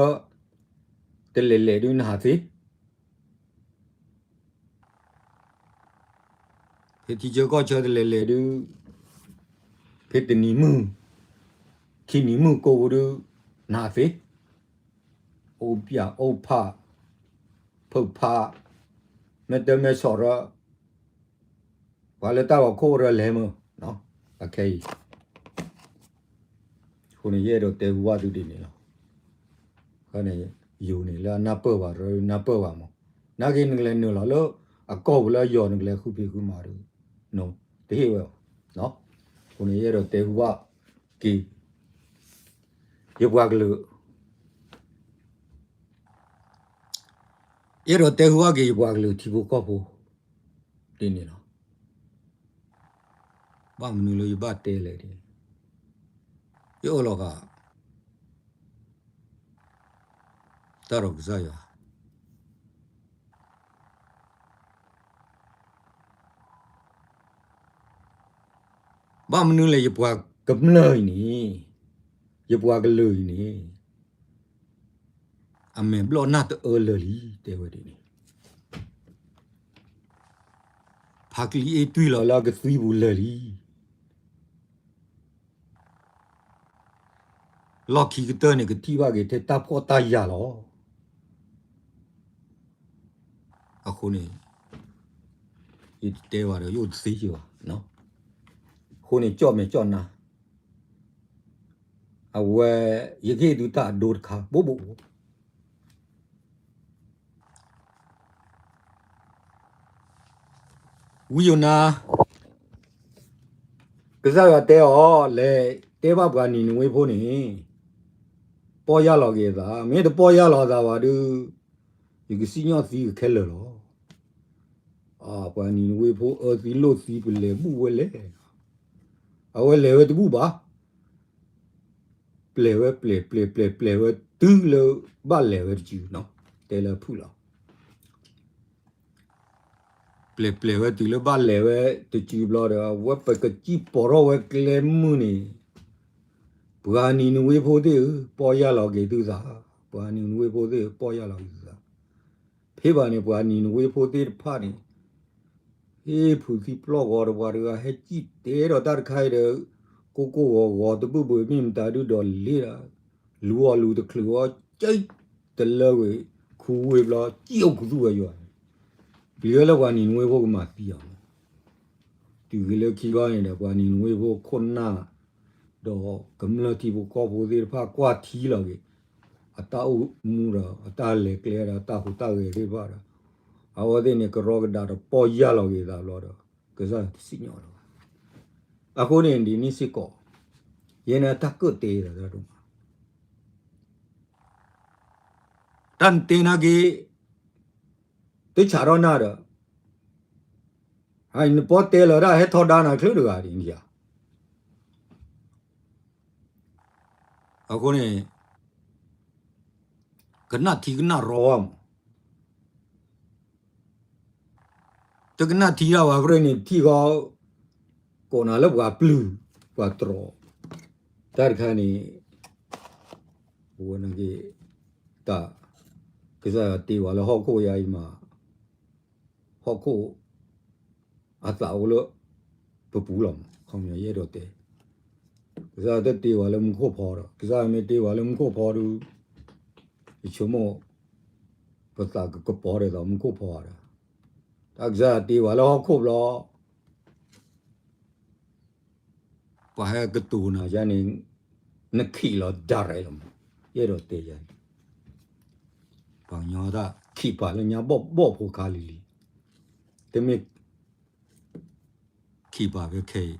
တလဲၤလဲၤဒုးနဟးသ့, ဖဲထံဆၢကီၢ်ဆၢတလဲၤလဲၤဒုး, ဖဲတနံၤမုၢ်, ခံနံၤမုၢ်ကိးပူၤဒုး, နဟးသ့, အိၣ်ပၠးအိၣ်ဖး, ဖုးဖး, မဲာ်တၢ်မဲာ်ဆီးရၢ, ပှၤလၢတၢ်ဂီၤခိၣ်ရၢလဲၤမုၢ်, အခဲအံၤ အဃိန့ၣ် ယအဲၣ်ဒိးတဲဟူဘၣ်သုဒ်န့ၣ်လီၤ. ယိၤန့ၣ်လၢအနၢ်ပၢၢ်ဘၣ်ရၢ နၢ်ပၢၢ်ဘၣ်မး, နာ်က့နကလဲၤနုာ်လီၤလၢ အကီၢ်ပူၤလၢအယီၤ နကလဲၤဃုဖံးဃုမၤဒီး တဟ့ၣ်ဝဲဘၣ်. အဃိန့ၣ် ယအဲၣ်ဒိးတဲဟူဘၣ်က့ၤ ယပှၤကလုာ် ယအဲၣ်ဒိးတဲဟူဘၣ်က့ၤယပှၤကလုာ်ထံဖိကီၢ်ဖိ ဒ်န့ၣ်လီၤ. ဘၣ်မနုၤလၢယဘၣ်တဲလဲၣ်ဒ်န့ၣ်, ယအၢၣ်လီၤဃာ် တၢ်ဒီးကစၢ်ယွၤ ဘၣ်မနုၤလဲၣ် ယပှၤကမျၢၢ်အံၤန့ၣ်, ယပှၤကလုာ်အံၤန့ၣ် အမဲာ်ဘျီၣ်နၢ်တအၢလၢာ်လံ တဲဝဲဒ်န့ၣ်, ဖးကလံၤအ့ၣ်တွံၢ်လီၤလၢအကသွံပူၤလၢာ်လံ. လီၢ်ခံကတၢၢ်န့ၣ် ကထံၣ်ဘၣ်က့ၤထဲတၢ်ဖှီၣ်တၢ်ယာ်လီၤ. အဃိန့ၣ် ယတဲဘၣ်ဒီးယအိၣ်တသ့ဘၣ်. အဃိန့ၣ် ကၠီၣ်မဲာ်ကၠီၣ်နါ အဝဲ ယကဟ့ၣ်သုတၢ်အဒိတခါ ဘိးဘိး ဝံယိၤနါ ကစၢ်ယွၤတဲအီၤ လဲၤတဲဘၣ်ပှၤနံၤနဝ့ဖိန့ၣ် ပီၢ်ယၢ်လီၤက့ၤအသး, မ့ၢ်တပီၢ်ယၢ်လီၤအသးဘၣ်ဒီး ယကစံၣ်ညီၣ်သံကခဲလၢာ်လီၤ. ပှၤနံၤနဝ့ဖိအၢသံလိာ်သံ ပလဲၤဘူၣ်ဝဲလဲၣ်, အဝဲလဲၤဝဲတဘူၣ်ဘၣ်. ပျဲၢ်ဝဲပျဲၢ်ပျဲၢ်ပျဲၢ်ပျဲၢ်ဝဲတုၤလၢဘၣ်လဲၤဝဲတစု, တဲလၢဖုၣ်လီၤ. ပျဲၢ်ပျဲၢ်ဝဲတုၤလၢဘၣ်လဲၤဝဲတစုဘျီဒီး အဝဲပကစံၣ်ပိာ်ထီၣ်ဝဲကျဲမုၢ်န့ၣ်, ပှၤနံၤနဝ့ဖိသ့ၣ်ဧၢ, ပီၢ်ယၢ်လီၤက့ၤသုသး, ပှၤနံၤနဝ့ဖိသ့ၣ်ဧၢ, ပီၢ်ယၢ်လီၤက့ၤသုသး. ဖဲဘၣ်န့ၣ် ပှၤနံၤနဝ့ဖိသ့ၣ်တဖၣ်န့ၣ် ဟ့ၣ်ဖုးသံပျီၢ်ဂီၤဒီး ပှၤတဂၤဟဲစံၣ်တဲဒီးတၢ်တခါအံၤဒီး ကိၢ်ကိၢ်ဂီၤဂီၤတဘူၣ်ဘုး မ့ၢ်မတၤဒုဒီးလ့ဒီး လူၤအီၤလူၤတချုးအီၤ ကဲတလၢဝံၤ ခူဝ့ၢ်ဘျီ စံၣ်အိၣ်ခူသူၣ်ဝဲယွၤန့ၣ်, ပျံၤဝဲလၢပှၤနံၤနဝ့ဖိကမၤသံအီၤန့ၣ်, တုၤဂ့ၤလၢခံဘျီန့ၣ်ဒီး ပှၤနံၤနဝ့ဖိခိၣ်နၢ် ဒီးကမျၢၢ်ထံဖိကီၢ်ဖိသ့ၣ်တဖၣ်ကွၢ်ထံလီၤက့ၤ အတၢ်အိၣ်မူဒီး အတၢ်လဲၤကျဲဒီး တၢ်ဟူးတၢ်ဂဲၤသ့ၣ်တဖၣ်ဒီး အဝဲသ့ၣ်န့ၣ် ကရီကဒါတပီၢ်ယၢ်လီၤက့ၤသးဘျီဒီး ကစၢ်ယွၤတစံၣ်ညီၣ်လၢၤဘၣ်. အဃိန့ၣ် ဒ်န့ၣ်စ့ၢ်ကီး ယဲန့ၣ်တၢ်ကၢၣ်တဲသးဒိၣ်မး တၢ်နတဲနာ်က့ တဆးထီၣ်နၢ်ဒီး နပီၢ်တဲလီၤတၢ်ဟဲထီဒါနၤချၢတဂၤဒ်န့ၣ်ဧါ. အဃိန့ၣ် ကနၣ်ထံကနၣ်ရီမး တကနၣ်ထံဒၣ်ဝဲအဃိန့ၣ် ထံၣ်ဃီ ကိးနၤလၢပှၤပျုၢ် ပှၤတြီ တၢ်တခါန့ၣ် ပဝဲနာ်က့ တၢ် ကစၢ်ယွၤတ့ပှၤလၢဟီၣ်ခိၣ်ယါအံၤမး ဟီၣ်ခိၣ် အသးအိၣ်လၢ ပပူၤလီၤမး ခီပညီယအဲၣ်ဒိးတဲ ကစၢ်ယွၤတတ့ပှၤလၢမူခိၣ်ဖီဒီး ကစၢ်ယွၤမ့ၢ်တ့ပှၤလၢမူခိၣ်ဖီဒီး ယဆိကမိၣ် ပသးကကပီၤဒ်သိးမူခိၣ်ဖီဒီး တၢ်ကစၢ်ယွၤတ့ပှၤလၢဟီၣ်ခိၣ်ဘျီ ပှၤဟဲကတိၤနၤယါန့ၣ် နခံးလီၤ direct လီၤမး ယအဲၣ်ဒိးတဲယါန့ၣ် ပှၤကညီတၢ်ခံးပာ်လၢညါဘီၣ်ဘီၣ်ဖိခါလံၤလံၤ တမ့ၢ် ခံးပာ်ဖဲခဲအံၤ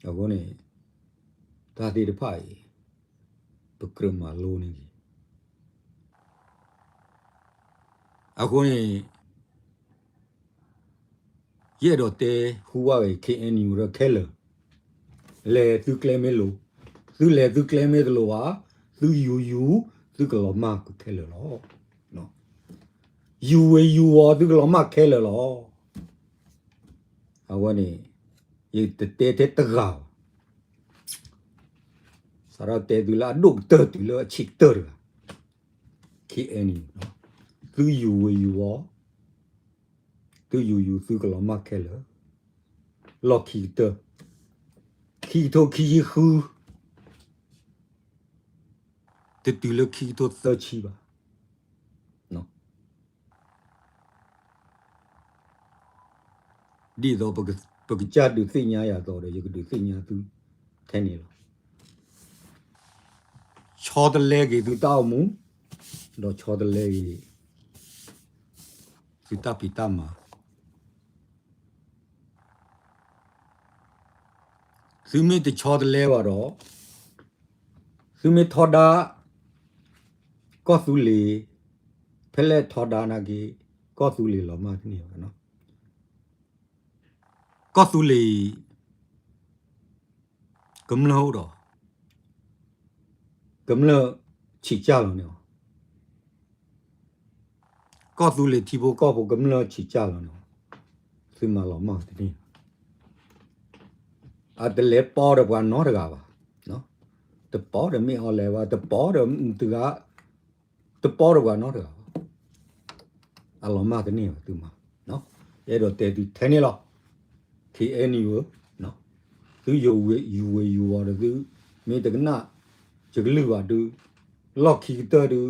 ဒီး အဃိန့ၣ် တၢ်သ့ၣ်တဖၣ်အံၤ ပကြၢးမၤလိန့ၢ်က့ၤ အဃိန့ၣ် ယအဲၣ်ဒိးတဲဟူဘၣ်ဝဲ ခ့ၣ်အဲၣ်ယူၣ် ဒီးခဲလၢာ် လဲၤသုကျဲမ့ၢ်လိၤ, သုလဲၤသုကျဲမ့ၢ်တလိၤဘၣ်, သုယူၤယူၤ သုကလီၤမၢ်ကခဲလၢာ်လီၤ. ယူၤဝ့ၤယူၤဝီၤ သုကလီၤမၢ်ခဲလၢာ်လီၤ. အဝဲန့ၣ် ယတတဲထဲတဂၤဘၣ်. စးထီၣ်တဲသုလၢအဒိၣ်ကတၢၢ်တုၤလၢအဆံးကတၢၢ်တဂၤ, ခ့ၣ်အဲၣ်ယူၣ်, သုယူၤဝ့ၤယူၤဝီၤ သုယူၤယူၤ သုကလီၤမၢ်ခဲလၢာ်, လီၢ်ခံကတၢၢ်, ခံကထိခံဆံဃု, တတုၤလၢခံကထိသၢဆံဘၣ်. ဒ်သိးပကစၢ်ဒုးသ့ၣ်ညါယၤသိးဒီး ယကဒုးသ့ၣ်ညါသုထဲန့ၣ်လီၤ. ဆီတလဲက့ၤသုတၢ်အိၣ်မူ, ဒီးဆီတလဲက့ၤ သုတၢ်ဖံးတၢ်မၤ, သုမ့ၢ်တဆီတလဲဘၣ်ဒီး သုမ့ၢ်ထီဒါ ကီၢ်သူလ့ၤ ဖဲလဲၣ်ထီဒါနာ်က့ ကီၢ်သူလ့ၤလီၤမၢ်တန့ၢ်ဘၣ်. ကီၢ်သူလ့ၤအံၤ ကမျၢၢ်အိၣ်ဒီး ကမျၢၢ်ဆံးစၢ်လီၤန့ၣ်လီၤ. ကီၢ်သူလ့ၤထံဖိကီၢ်ဖိကမျၢၢ်ဆံးစၢ်လီၤန့ၣ်လီၤ. သုမၤလီၤမၢ်တန့ၢ်ဘၣ်. အတလဲၤပီဒီးပှၤနီတဂၤဘၣ်. တပီဒီးမ့ၢ်အီၤလဲၤဘၣ်, တပီဒီးမုၢ်တဂၤ, တပီဒီးပှၤနီတဂၤဘၣ်. အလီၤမၢ်တန့ၢ်ဘၣ်သုမၤ. အဲၣ်ဒိးတဲသုထဲန့ၣ်လီၤ. ခ့ၣ်အဲၣ်ယူၣ်ဧၢ, သုယူၤဝ့ၤယူၤဝီၤဒီးသု မ့ၢ်တကနၣ်ယကလုၢ်ဘၣ်ဒုး, လီၢ်ခံကတၢၢ်ဒုး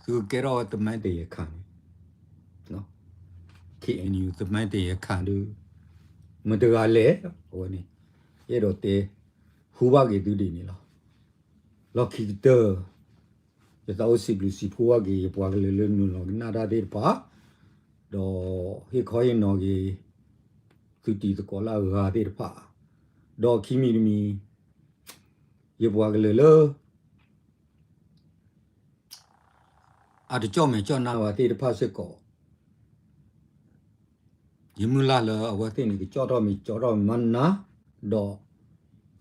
သုကကဲထီၣ်ဝဲသမိုင်းတရားခံန့ၣ်, ခ့ၣ်အဲၣ်ယူၣ် သမိုင်းတရားခံဒုး မတၤတဂၤလဲၣ်. အဝဲန့ၣ် ယအဲၣ်ဒိးတဲ ဟူဘၣ်က့ၤသုဒ်န့ၣ်လီၤ. လီၢ်ခံကတၢၢ် ယသးအိၣ်စံးဘျုးစံးဖှိၣ်ဘၣ်က့ၤ ယပှၤကလုာ်လၢနုာ်လီၤကနၣ်တၢ်သ့ၣ်တဖၣ်, ဒီးဟ့ၣ်ခီဟ့ၣ်နီၤက့ၤ သုတံၤသကိးလၢအဂၤသ့ၣ်တဖၣ်, ဒီးခံမံၤတမံၤ ယပှၤကလုာ်လၢ အတကၠီၣ်မဲာ်ကၠီၣ်နါဘၣ်သ့ၣ်တဖၣ်စ့ၢ်ကီး, ယမုၢ်လၢ်လၢအဝဲသ့ၣ်န့ၣ် ကကၠီၣ်ထီၣ်မဲာ်ကၠီၣ်ထီၣ်မၤနါ, ဒီး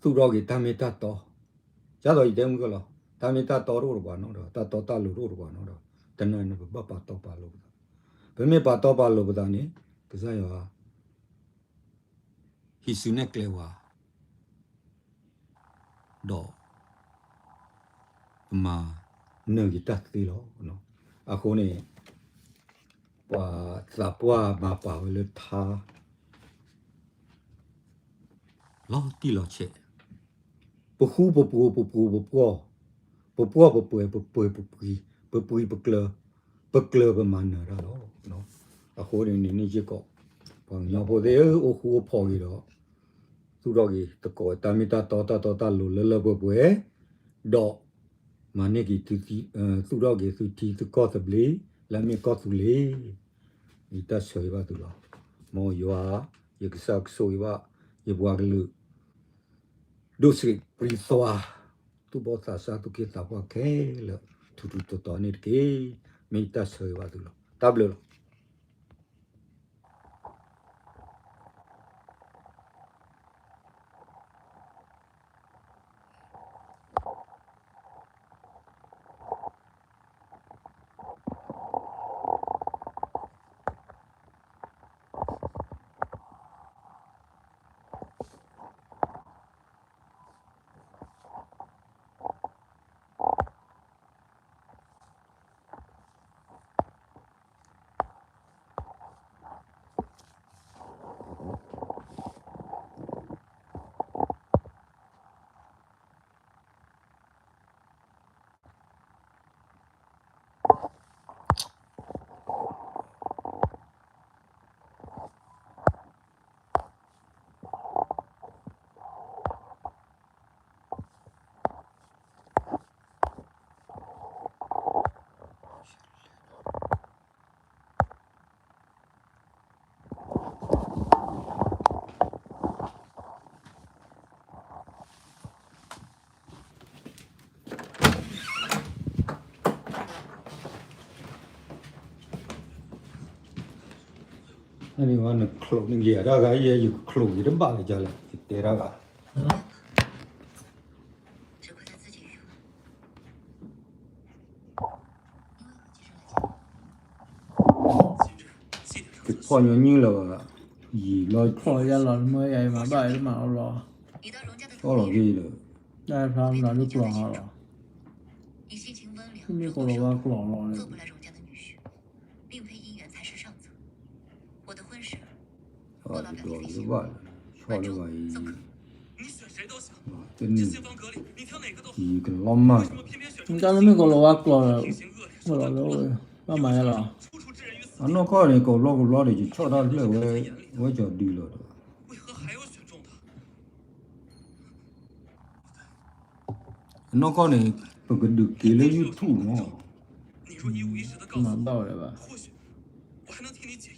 သူၣ်ထီၣ်က့ၤတၢ်မ့ၢ်တၢ်တီ, ဒ်သိးယတဲမုၢ်ကလီၤ, တၢ်မ့ၢ်တၢ်တီတအိၣ်ဒီးပှၤနီတဂၤ, တၢ်တီတၢ်လိၤတအိၣ်ဒီးပှၤနီတဂၤ, တနံၤန့ၣ် ပဘၣ်ပာ်တီပာ်လိၤပသး, ပမ့ၢ်ပာ်တီပာ်လိၤပသးန့ၣ် ကစၢ်ယွၤ ဟံးစုနဲၣ်ကျဲဝဲ, ဒီး ပမၤနၢၤက့ၤတၢ်သ့လီၤ. အဃိန့ၣ် ပှၤသးပှၢ်မၤပာ်ဝဲလၢထါ လီၤတံၢ်လီၤဆဲး, ပဃူပဖိးပဖိးပဖိး, ပပှီၢ်ပပှဲၤ ပပှဲၤပပှံၤ ပပှံၤပကျၢၤ ပကျၢၤပမၤနၢၤတၢ်လီၤ. အဃိန့ၣ်န့ၣ် ယ့ၢ်ကီး ပှၤကညီဖိသ့ၣ်ဧၢ အိၣ်ဃူအိၣ်ဖိးဂ့ၤဒီး သူၣ်ထီၣ်က့ၤသကိးတၢ်မ့ၢ်တၢ်တီတၢ်တီတၢ်လိၤလၢလၢပှဲၤပှဲၤ, ဒီး မၤန့ၢ်က့ၤသု သူၣ်ထီၣ်က့ၤသုထံသုကီၢ်သဘျ့ လၢအမ့ၢ်ကီၢ်သူလ့ၤ. ယတၢ်ဆၢဂ့ၤဘၣ်သုလီၤ. မ်ယွၤ ယကစၢ်ကဆိၣ်ဂ့ၤဘၣ် ယပှၤကလုာ် ဒိၣ်ဆံးပြံသွါ သူၣ်ဘီၣ်သးစၢ်သူၣ်က့သးပှၢ်ခဲလၢာ် ထူးထူးတီၤတီၤန့ၣ်တက့ၢ်. မ့ၢ်ယတၢ်ဆၢဂ့ၤဘၣ်သုလီၤ. တၢ်ဘျုးလီၤ. နချိၣ်န့ၢ်ယၤတၢ်ဂၤအံၤ ယကချိၣ်က့ၤတဘၣ်လၢၤလဲၣ် ယတဲတၢ်ဂၤ ကဖီၣ်ညီနုၢ်လၢၤဘၣ်, ယံာ်လီၤ ဖီၣ်ယၤလီၤ နမ့ၢ်ယၤအံၤမၤဘၣ်အံၤတမၤလီၤလီၤ, ဖီၣ်လီၤက့ၤလၢၤ, တၢ်ဖျါမနုၤလၢကျိာ်ဟီလီၤ, မ့ၢ်ကိးလီၤဝါကျိာ်လီၤ, ဘၣ်လၢ ဆီၣ်လၢဘၣ်အံၤ, တၢ်လၢမ့ၢ်ကိးလီၤဝါကျိာ်လီၤ, ဘၣ်မၤယါလီၤ, အနီၢ်ကီၢ်န့ၣ် ကိးဘျီကိးဘျီဒီး ယဆီၣ်တၢ်ဖျၢၣ်ဝဲ, ဝဲကၠီၤဒုလီၤဒီး, အနီၢ်ကီၢ်န့ၣ် ပကဒုးက့ၤလၢ YouTube မး, မၤဘၣ်ဝဲဘၣ်, မၤဘၣ်ဝဲဘၣ်,